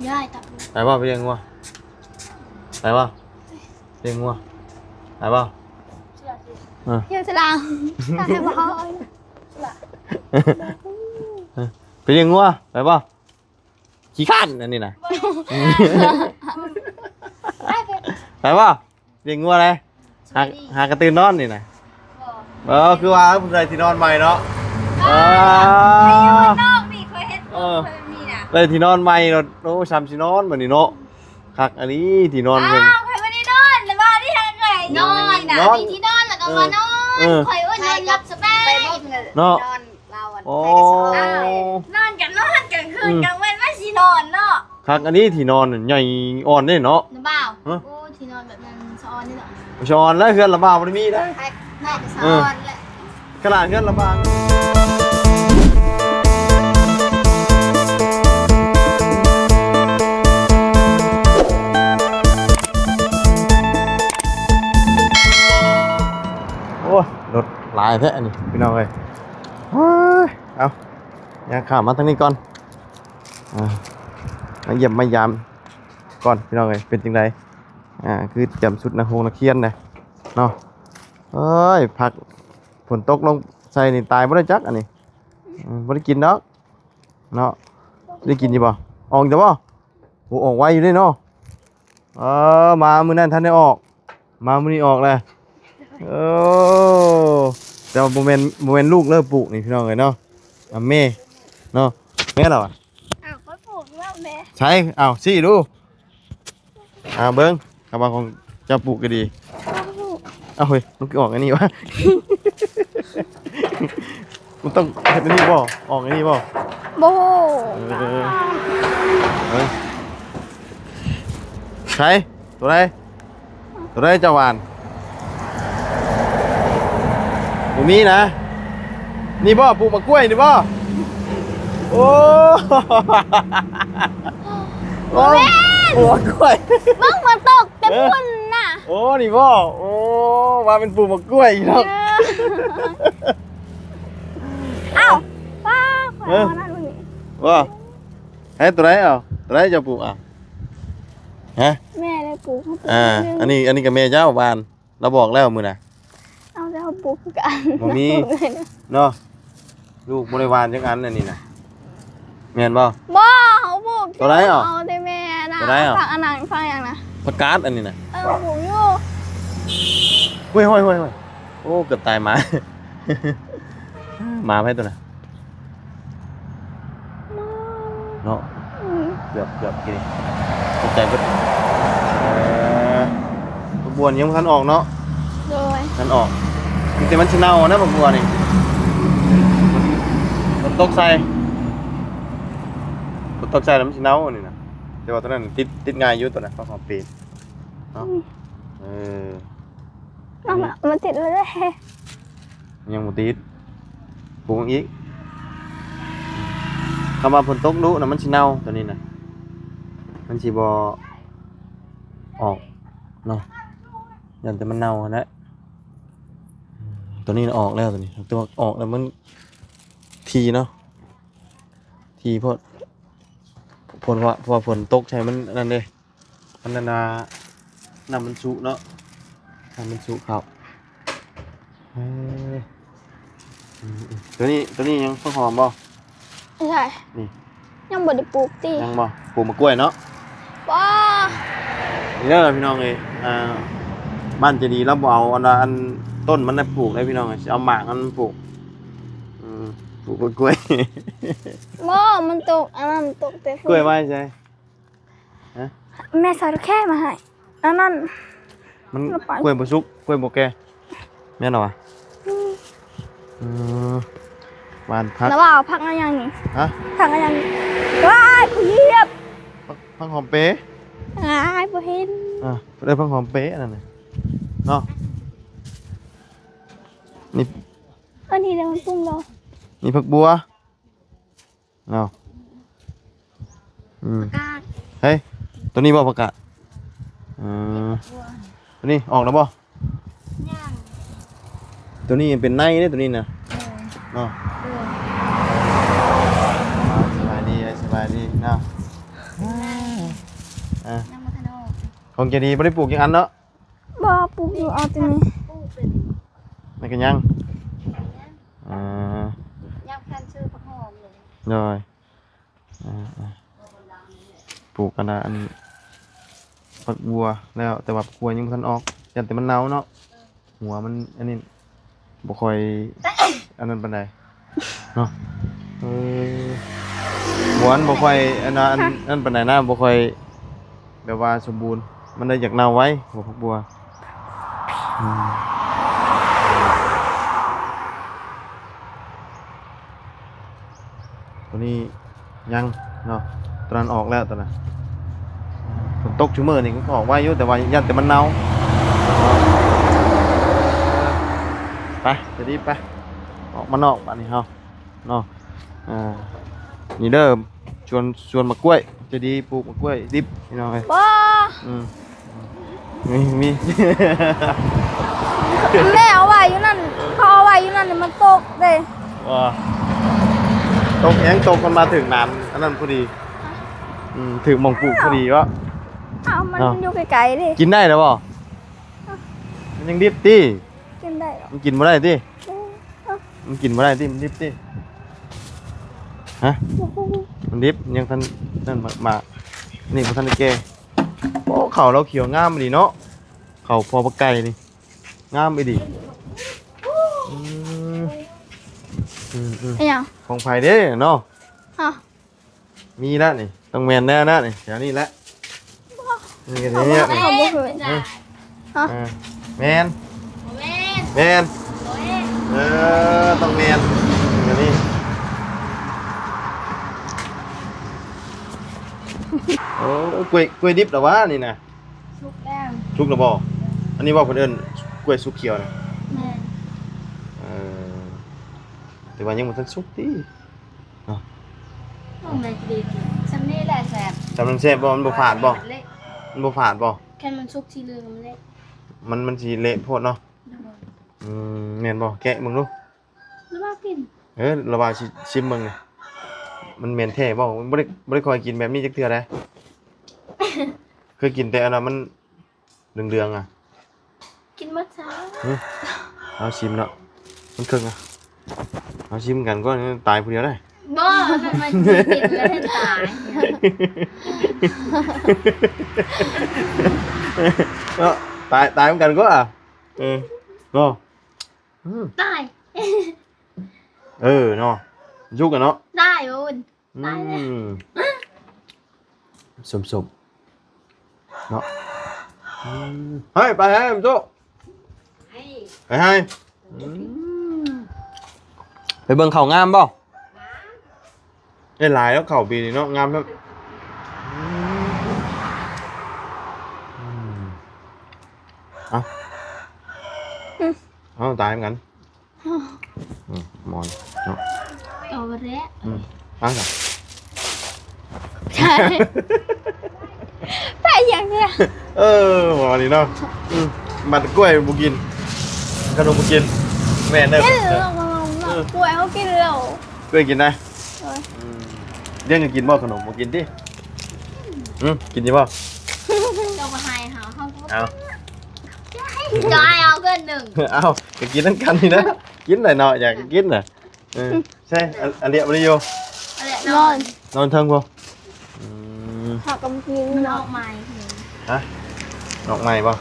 ຍາຍຕະ ໄປບໍ່ ໄປລ້ຽງງົວ ໄປບໍ່ ລ້ຽງງົວ ໄປບໍ່ ເອີ ຢູ່ສະລາ ໄປລ້ຽງງົວ ໄປບໍ່ ຂີ້ຄ້ານອັນນີ້ນະ ໄປບໍ່ ລ້ຽງງົວໄດ ຫາ ຫາກະຕື່ນນອນນີ້ນະ ບໍ່ ເອີ ຄືວ່າຜູ້ໃດທີ່ນອນໃໝ່ເນາະ ເອີ ໃຜຢູ່ບ້ານນອກນີ້ ຂ້ອຍເຮັດ ເອີ ຂ້ອຍມີນະ ໄດ້ທີ່ນອນໃໝ່ໂລດ ໂອ້ ຊ່ຳຊິນອນບັດນີ້ເນາະ ຄັກອີ່ຫຼີທີ່ນອນເພິ່ນ ອ້າວ ຂ້ອຍບໍ່ໄດ້ນອນ ແລ້ວວ່າໄດ້ທາງໃດ ນອນນອນ ນອນ ມີທີ່ນອນ ແລ້ວກໍມານອນ ເອີ ຂ້ອຍ ໂອ້ຍ ນອນຫຼັບສະບາຍ ໄປບໍ່ເນາະ ນອນລາວ ໂອ້ ນອນກັນນອນ ກາງຄືນ ອືມ ກາງເວັນວ່າຊິນອນເນາະ ຄັກອັນນີ້ທີ່ນອນໃຫຍ່ອ່ອນເດ້ເນາະ ນະບ່າວ ຮະ ໂອ້ ທີ່ນອນແບບນັ້ນສະອອນເດ້ເນາະ ສະອອນແລ້ວ ເຮືອນລະບ່າວບໍ່ໄດ້ມີເດ້ ໃຜ ໃຜສະອອນແຫຼະ ເອີ ຂະໜາດເຮືອນລະບ່າວ ໂອ້ຍ ລົດຫຼາຍແທ້ອັນນີ້ ພີ່ນ້ອງເອີຍ ເອີຍ ເອົາ ຍ່າງຂ້າມມາທາງນີ້ກ່ອນ ອ່າ ມາຢ້ຽມມາຢາມກ່ອນ ພີ່ນ້ອງເອີຍ ເປັນຈັ່ງໃດ ອ່າ ຄືຈຳຊຸດນັກຮອງນັກຮຽນນະເນາະ ເອີຍ ພັກຝົນຕົກລົງໃສ່ນີ້ ຕາຍບໍ່ໄດ້ຈັກອັນນີ້ ອືມ ບໍ່ໄດ້ກິນດອກເນາະ ໄດ້ກິນຢູ່ບໍ່ ອອກຢູ່ບໍ່ ໂອ້ ອອກໄວຢູ່ເດ້ເນາະ ເອີ ມາມື້ນັ້ນທັນໄດ້ອອກ ມາມື້ນີ້ອອກແລ້ວ ເອີ ແຕ່ວ່າບໍ່ແມ່ນ ບໍ່ແມ່ນລູກເລີປູກນີ້ ພີ່ນ້ອງເອີຍເນາະ ອາ ແມ່ເນາະ ແມ່ນລະຫວາ ອ້າວ ຂ້ອຍປູກແລ້ວແມ່ ໃສ ອ້າວ ຊີ້ດູ ອ່າ ເບິ່ງ ຄຳວ່າຂອງເຈົ້າປູກກໍດີ ອ້າວ ເຮີ້ຍ ມັນຄືອອກອັນນີ້ຫວາ ມັນຕ້ອງເຮັດອັນນີ້ບໍ່ ອອກອັນນີ້ບໍ່ ບໍ່ຮູ້ ເອີ ເອີ ໃສ ໂຕໃດ ໂຕໃດເຈົ້າຫວ່ານ ບໍ່ມີນະ ນີ້ບໍ່ ປູກໝາກກ້ວຍນີ້ບໍ່ ໂອ້ ບໍ່ແມ່ນ ປູກໝາກກ້ວຍ ເບິ່ງມັນຕົກແຕ່ ເອີ ພຸ້ນນະ ໂອ້ ນີ້ບໍ່ ໂອ້ ວ່າແມ່ນປູກໝາກກ້ວຍອີກເນາະ ເອີ ອ້າວ ປ້າ ຂ້ອຍ ເອີ ເອົາອັນນັ້ນ ບໍ່ ໃຫ້ໂຕໃດ ເອົາ ໂຕໃດເຈົ້າປູກ ເອົາ ຮະ ແມ່ໄດ້ປູກ ອ່າ ອັນນີ້ ອັນນີ້ກໍແມ່ເຈົ້າຫວ່ານ ລາວບອກແລ້ວມື້ນະ ເອົາແລ້ວປູກຄືກັນ ບໍ່ມີເນາະ ລູກບໍ່ໄດ້ຫວ່ານຈັກອັນອັນນີ້ນະ ແມ່ນບໍ່ ບໍ່ ເຮົາປູກ ໂຕໃດເອົາ ເອົາແຕ່ແມ່ນະ ໂຕໃດເອົາ ຜັກອັນນັ້ນ ຜັກຫຍັງນະ ຜັກກາດອັນນີ້ນະ ເອີ ປູກຢູ່ ໂອ້ຍ ໂອ້ຍ ໂອ້ຍ ໂອ້ຍ ໂອ້ ເກືອບຕາຍໝາ ໝາໃຜໂຕນັ້ນ ເນາະ ອືມ ເກືອບ ເກືອບກິນ ຕົກໃຈເບິດ ເອີ ບັກບົວຍັງບໍ່ທັນອອກເນາະ ໂດຍ ທັນອອກ ມີແຕ່ມັນຊິເນົ່ານະ ບັກບົວນີ້ ຝົນຕົກໃສ່ ຝົນຕົກໃສ່ແລ້ວມັນຊິເນົ່ານີ້ນະ ແຕ່ວ່າຕົວນັ້ນຕິດ ຕິດງ່າຍຢູ່ ຕົວນັ້ນ ຂອງເປນເນາະ ອືມ ເອີ ມັນ ມັນຕິດບໍ່ໄດ້ ຍັງບໍ່ຕິດ ປຸງອີກ ຄຳວ່າຝົນຕົກດຸນະ ມັນຊິເນົ່າ ຕົວນີ້ນະ ມັນຊິບໍ່ອອກເນາະ ຢ້ານແຕ່ມັນເນົ່າຫັ້ນແຫຼະ ຕົວນີ້ນະອອກແລ້ວ ຕົວນີ້ ຕົວອອກແລ້ວມັນຖີ່ເນາະ ຖີ່ໂພດ ເພາະວ່າ ເພາະວ່າຝົນຕົກໃສ່ມັນອັນນັ້ນເດ້ ມັນນັ້ນນະ ນ້ຳມັນຊຸເນາະ ນ້ຳມັນຊຸເຂົ້າ ເອີ ອືມໆ ຕົວນີ້ ຕົວນີ້ຍັງ ຜັກຫອມບໍ່? ໃຊ່ ນີ້ ຍັງບໍ່ໄດ້ປູກຕິ ຍັງບໍ່? ປູກໝາກກ້ວຍເນາະ ບໍ່ ນີ້ເດີພີ່ນ້ອງເອີຍ ອ່າ ບ້ານໃຈດີລາວບໍ່ເອົາອັນ ອັນຕົ້ນມັນໄດ້ປູກເດ້ພີ່ນ້ອງເອີຍ ຊິເອົາໝາກມັນປູກ ອືມ ປູກໝາກກ້ວຍ ບໍ່ ມັນຕົກ ອັນນັ້ນຕົກແຕ່ ກ້ວຍມາໃສ? ຮະ ແມ່ໃສ່ແຄ່ມາໃຫ້ ອັນນັ້ນ ມັນ ກ້ວຍບໍ່ສຸກ ກ້ວຍບໍ່ແກ່ ແມ່ນຫວາ? ອືມ ອືມ ຫວ່ານຜັກ ແລ້ວວ່າເອົາຜັກອັນຫຍັງນີ້? ຮະ ຜັກອັນຫຍັງນີ້? ວ້າຍ ກູຢຽບ ຜັກ ຜັກຫອມເປ ອ້າຍ ບໍ່ເຫັນ ອ່າ ເອີ້ນຜັກຫອມເປອັນນັ້ນນະ ເນາະ ນີ້ ອັນນີ້ແຫຼະມັນປຸງເນາະ ນີ້ຜັກບົວ ເນາະ ອືມ ປະກາດ ເຮີ້ຍ ຕົວນີ້ບໍ່ປະກາດ? ອືມ ຕົວນີ້ອອກແລ້ວບໍ່? ຍັງ ຕົວນີ້ເປັນໃນເດ້ ຕົວນີ້ນະ ເອີ ເນາະ ເອີ ອ່າ ສະບາຍດີ ສະບາຍດີເນາະ ອ່າ ຍັງບໍ່ທັນອອກ. ຂອງເຈດີບໍ່ໄດ້ປູກຈັກອັນເນາະ? ບໍ່ ປູກຢູ່ ເອົາແຕ່ນີ້ ປູກເປັນ ນີ້ກໍຍັງ ຍັງ ອ່າ ຍັງບໍ່ທັນຊື້ຜັກຫອມເລີຍ. ໂດຍ ອ່າໆ ປູກອັນນ່າ ອັນ ຜັກບົ່ວແລ້ວ ແຕ່ວ່າຜັກບົ່ວຍັງບໍ່ທັນອອກ ຢ້ານແຕ່ມັນເນົ່າເນາະ. ຫົວມັນອັນນີ້ ບໍ່ຄ່ອຍອັນນັ້ນປານໃດເນາະ. ເອີ ຫົວມັນບໍ່ຄ່ອຍອັນນັ້ນ ອັນນັ້ນປານໃດນະ ບໍ່ຄ່ອຍແບບວ່າສົມບູນ ມັນເລີຍຢາກເນົ່າໄວ ຫົວຜັກບົ່ວ. ອືມ ຕົວນີ້ຍັງເນາະ ຕົວນັ້ນອອກແລ້ວ ຕົວນັ້ນ ຝົນຕົກຊຸມື້ນີ້ກໍອອກໄວຢູ່ ແຕ່ວ່າຢ້ານແຕ່ມັນເນົ່າ. ໄປ ຈະດີໄປ ອອກມານອກບາດນີ້ເຮົາເນາະ. ອ່າ ນີ້ເດີ ສວນ ສວນໝາກກ້ວຍ ຈະດີປູກໝາກກ້ວຍດິບພີ່ນ້ອງເອີຍ. ບໍ່ ອືມ ມີ ມີ ແມ່ເອົາໄວ້ຢູ່ນັ້ນ ເຂົາເອົາໄວ້ຢູ່ນັ້ນ ມັນຕົກເດ້. ວ່າ ຕົກຫຍັງ ຕົກມັນມາຖືກນ້ຳອັນນັ້ນພໍດີ. ອືມ ຖືກໝ່ອງປູກພໍດີວະ. ອ້າວ ມັນ ເອົ້າ ຢູ່ໄກໆເດ້. ກິນໄດ້ແລ້ວບໍ່? ມັນຍັງດິບຕິ? ກິນໄດ້ ມັນກິນບໍ່ໄດ້ຕິ? ເອີ ມັນກິນບໍ່ໄດ້ຕິ? ມັນດິບຕິ? ຮະ? ບໍ່ຮູ້ ມັນດິບ ຍັງທັນນັ້ນ ໝາກ ໝາກນີ້ບໍ່ທັນໄດ້ແກ່. ໂອ້ ເຂົ້າລາວຂຽວງາມອີ່ຫຼີເນາະ ເຂົ້າພໍ່ບັກໄກ່ນີ້ ງາມອີ່ຫຼີ. ອືມ ອືມໆ ອີຫຍັງ? ຂອງໃຜເດ້ເນາະ? ຮະ? ມີແລ້ວນີ້ ຕ້ອງແມ່ນແນ່ນະນີ້ ແຖວນີ້ແຫຼະ. ບໍ່ ນີ້ກໍ ເຂົາ ນີ້ ເຂົາບໍ່ເຄີຍ ເອີ ຮະ? ອ່າ ແມ່ນ ບໍ່ແມ່ນ ແມ່ນ ບໍ່ແມ່ນ ເອີ ຕ້ອງແມ່ນ ອັນນີ້. ໂອ້ ກ້ວຍ ກ້ວຍດິບແລ້ວຫວານີ້ນະ? ສຸກແລ້ວ ສຸກແລ້ວບໍ່? ອັນນີ້ບໍ່ ເພິ່ນເອີ້ນກ້ວຍສຸກຂຽວນະ. ແມ່ນ ເອີ ແຕ່ວ່າຍັງບໍ່ທັນສຸກຕິ? ເນາະ ໂອ້ ແມ່ນດີ ສ່ຳນີ້ແຫຼະແຊບ. ສ່ຳນັ້ນແຊບບໍ່? ມັນບໍ່ຝາດບໍ່? ມັນບໍ່ຝາດບໍ່? ຄັນມັນສຸກຊິເຫຼືອງມັນເລະ ມັນ ມັນຊິເລະໂພດເນາະ. ໂດຍ ອືມ ແມ່ນບໍ່? ແກະເບິ່ງດູ ລະວ່າກິນ ເອີ ລະວ່າຊິຊິມເບິ່ງ ມັນແມ່ນແທ້ບໍ່? ມັນບໍ່ໄດ້ ບໍ່ໄດ້ຄ່ອຍກິນແບບນີ້ຈັກເທື່ອໃດ. ເຄີຍກິນແຕ່ອັນນັ້ນ ມັນ ເຫຼືອງໆ ອະ ກິນໝົດຊະ. ຫຶ ເອົາຊິມເນາະ ມັນເຄິ່ງອະ ເອົາຊິມກັນກ່ອນ ຕາຍຜູ້ດຽວໄດ໋. ບໍ່ ມັນ ມັນກິນແລ້ວຕາຍ ເນາະ ຕາຍ ຕາຍນຳກັນກ່ອນອະ. ເອີ ເນາະ ອືມ ຕາຍ ເອີ ເນາະ ຈຸກອະເນາະ ຕາຍໂອນ. ອືມ ສົມໆ ເນາະ ອືມ ເຮີ້ຍ ໄປໃຫ້ ໂຈ້ ໄປໃຫ້ ອືມ ໄປເບິ່ງເຂົ້າງາມບໍ່? ງາມ ໄດ້ຫຼາຍແລ້ວເຂົ້າປີນີ້ເນາະ ງາມແທ້. ອືມ ອືມ ເອົາ ອືມ ເອົາ ຕາຍນຳກັນ. ອືມ ໝອນເນາະ ເອົາແລ້ວ ອືມ ເອົາຊະ ໃຊ່ ໄປຫຍັງເນຍ ເອີ ໝໍນີ້ເນາະ ອືມ ມັນກ້ວຍບໍ່ກິນ ຂະໜົມບໍ່ກິນ ແມ່ນເດີ ກິນແລ້ວ ເອີ ກ້ວຍເຮົາກິນແລ້ວ ກ້ວຍກິນໄດ້ ໂອ້ຍ ອືມ ດຽວຈະກິນບໍ່ຂະໜົມ ບໍ່ກິນຕິ ອືມ ກິນຢູ່ບໍ່ ເຈົ້າບໍ່ໃຫ້ເຮົາ ເຮົາກໍ ເອົາ ຈະໃຫ້ເອົາເກີນໜຶ່ງ ເອົາ ກໍກິນນຳກັນນີ້ນະ ກິນໄດ້ເນາະ ຢາກກິນນະ. ເອີ ໃຊ່ ອາ ອາເລຍບໍ່ໄດ້ຢູ່ ອາເລຍນອນ ນອນເທິງພຸ້ນ ອືມ ເຮົາກໍມາກິນ ມັນອອກໃໝ່ ຮະ ອອກໃໝ່ບໍ່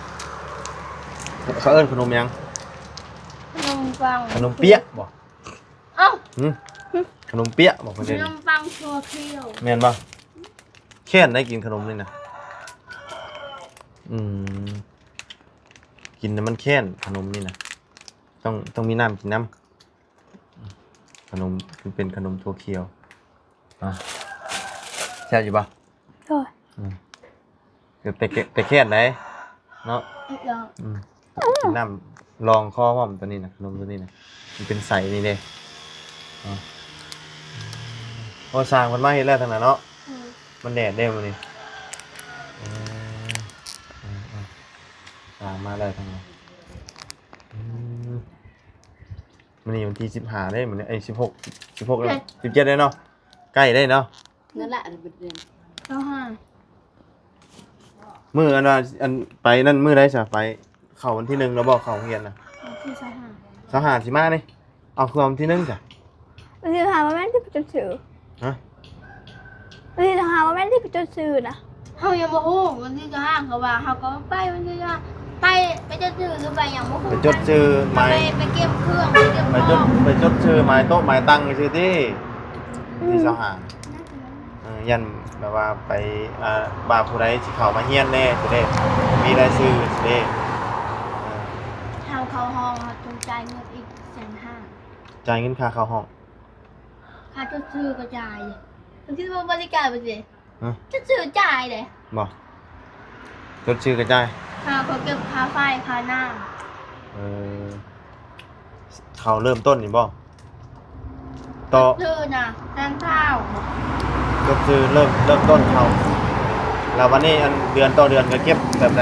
ເຂົາເອີ້ນຂະໜົມຫຍັງ ຂະໜົມປັງ ຂະໜົມປຽກບໍ່ ເອົ້າ ຫຶ ຂະໜົມປຽກບໍ່ເພິ່ນເອີ້ນ ຂະໜົມປັງຖົ່ວຂຽວ ແມ່ນບໍ່ ແຄ້ນໄດ໋ກິນຂະໜົມນີ້ນະ ອືມ ກິນແລ້ວມັນແຄ້ນຂະໜົມນີ້ນະ ຕ້ອງ ຕ້ອງມີນ້ຳກິນນຳ. ຂະໜົມ ມັນເປັນຂະໜົມຖົ່ວຂຽວ ອ່າ ແຊບຢູ່ບໍ່? ໂດຍ ອືມ ແຕ່ ແຕ່ແຄ້ນໃດເນາະ ອືມ ກິນນ້ຳລອງຄໍພ້ອມ ຕົວນີ້ນະ ຂະໜົມຕົວນີ້ນະ ມັນເປັນໃສນີ້ເດ້ ໂອ້ ຊ່າງເພິ່ນມາເຮັດແລ້ວທາງນັ້ນເນາະ ອືມ ມັນແດດເດ້ມື້ນີ້ ເອີ ຊ່າງມາແລ້ວທາງນັ້ນ ອືມ. ມື້ນີ້ວັນທີສິບຫ້າເດ້ ມື້ນີ້ ເອີຍ ສິບຫົກ ສິບຫົກແລ້ວ ສິບເຈັດແລ້ວເນາະ ໃກ້ເດ້ເນາະ ນັ້ນລະ ເດືອນ ຊາວຫ້າ ເ ມື້ອັນວ່າ ອັນໄປນັ້ນມື້ໃດຊະ? ໄປເຂົ້າວັນທີໜຶ່ງແລ້ວບໍ່ ເຂົ້າໂຮງຮຽນນະ? ວັນທີຊາວຫ້າ ຊາວຫ້າ ຊິມານີ້? ເອົາຄືວັນທີໜຶ່ງຊະ? ວັນທີຊາວຫ້າບໍ່ແມ່ນຊິໄປຈົດຊື່? ຮະ? ວັນທີຊາວຫ້າບໍ່ແມ່ນຊິໄປຈົດຊື່ນະ? ເຮົາຍັງບໍ່ຮູ້ ວັນທີຊາວຫ້າ ເຂົາວ່າເຮົາກໍໄປວັນທີຊາວຫ້າ ໄປ ໄປຈົດຊື່ຫຼືໄປຫຍັງບໍ່ຮູ້ ໄປຈົດຊື່ໝາຍ ໄປ ໄປເກັບເຄື່ອງ ໄປເກັບ ໄປຈົດ ຂອງ ໄປຈົດຊື່ໝາຍໂຕະໝາຍຕັ່ງຊື່ຕິ ວັນທີຊາວຫ້າ ເອີ ຢ້ານແບບວ່າໄປ ອ່າ ວ່າຜູ້ໃດຊິເຂົ້າມາຮຽນແດ່ ຊິໄດ້ມີລາຍຊື່ ຊິໄດ້ ເອີ ເຮົາເຂົ້າຫ້ອງ ເຮົາຕ້ອງຈ່າຍເງິນອີກແສນຫ້າ ຈ່າຍເງິນຄ່າເຂົ້າຫ້ອງ ຄ່າຈົດຊື່ກໍຈ່າຍ ບາງທີວ່າບໍ່ໄດ້ຈ່າຍ ບໍ່ຊິ ຮະ? ຈົດຊື່ຈ່າຍເດ້ ບໍ່? ຈົດຊື່ກໍຈ່າຍ ຄ່າເຂົາເກັບຄ່າໄຟ ຄ່ານ້ຳ ເອີ ເຂົ້າເລີ່ມຕົ້ນນີ້ບໍ່? ຕໍ່ ຊື້ນະ ແສນຊາວ ກໍຄືເລີ່ມ ເລີ່ມຕົ້ນເຂົ້າ ແລ້ວບັດນີ້ອັນເດືອນຕໍ່ເດືອນກໍເກັບແບບໃດ?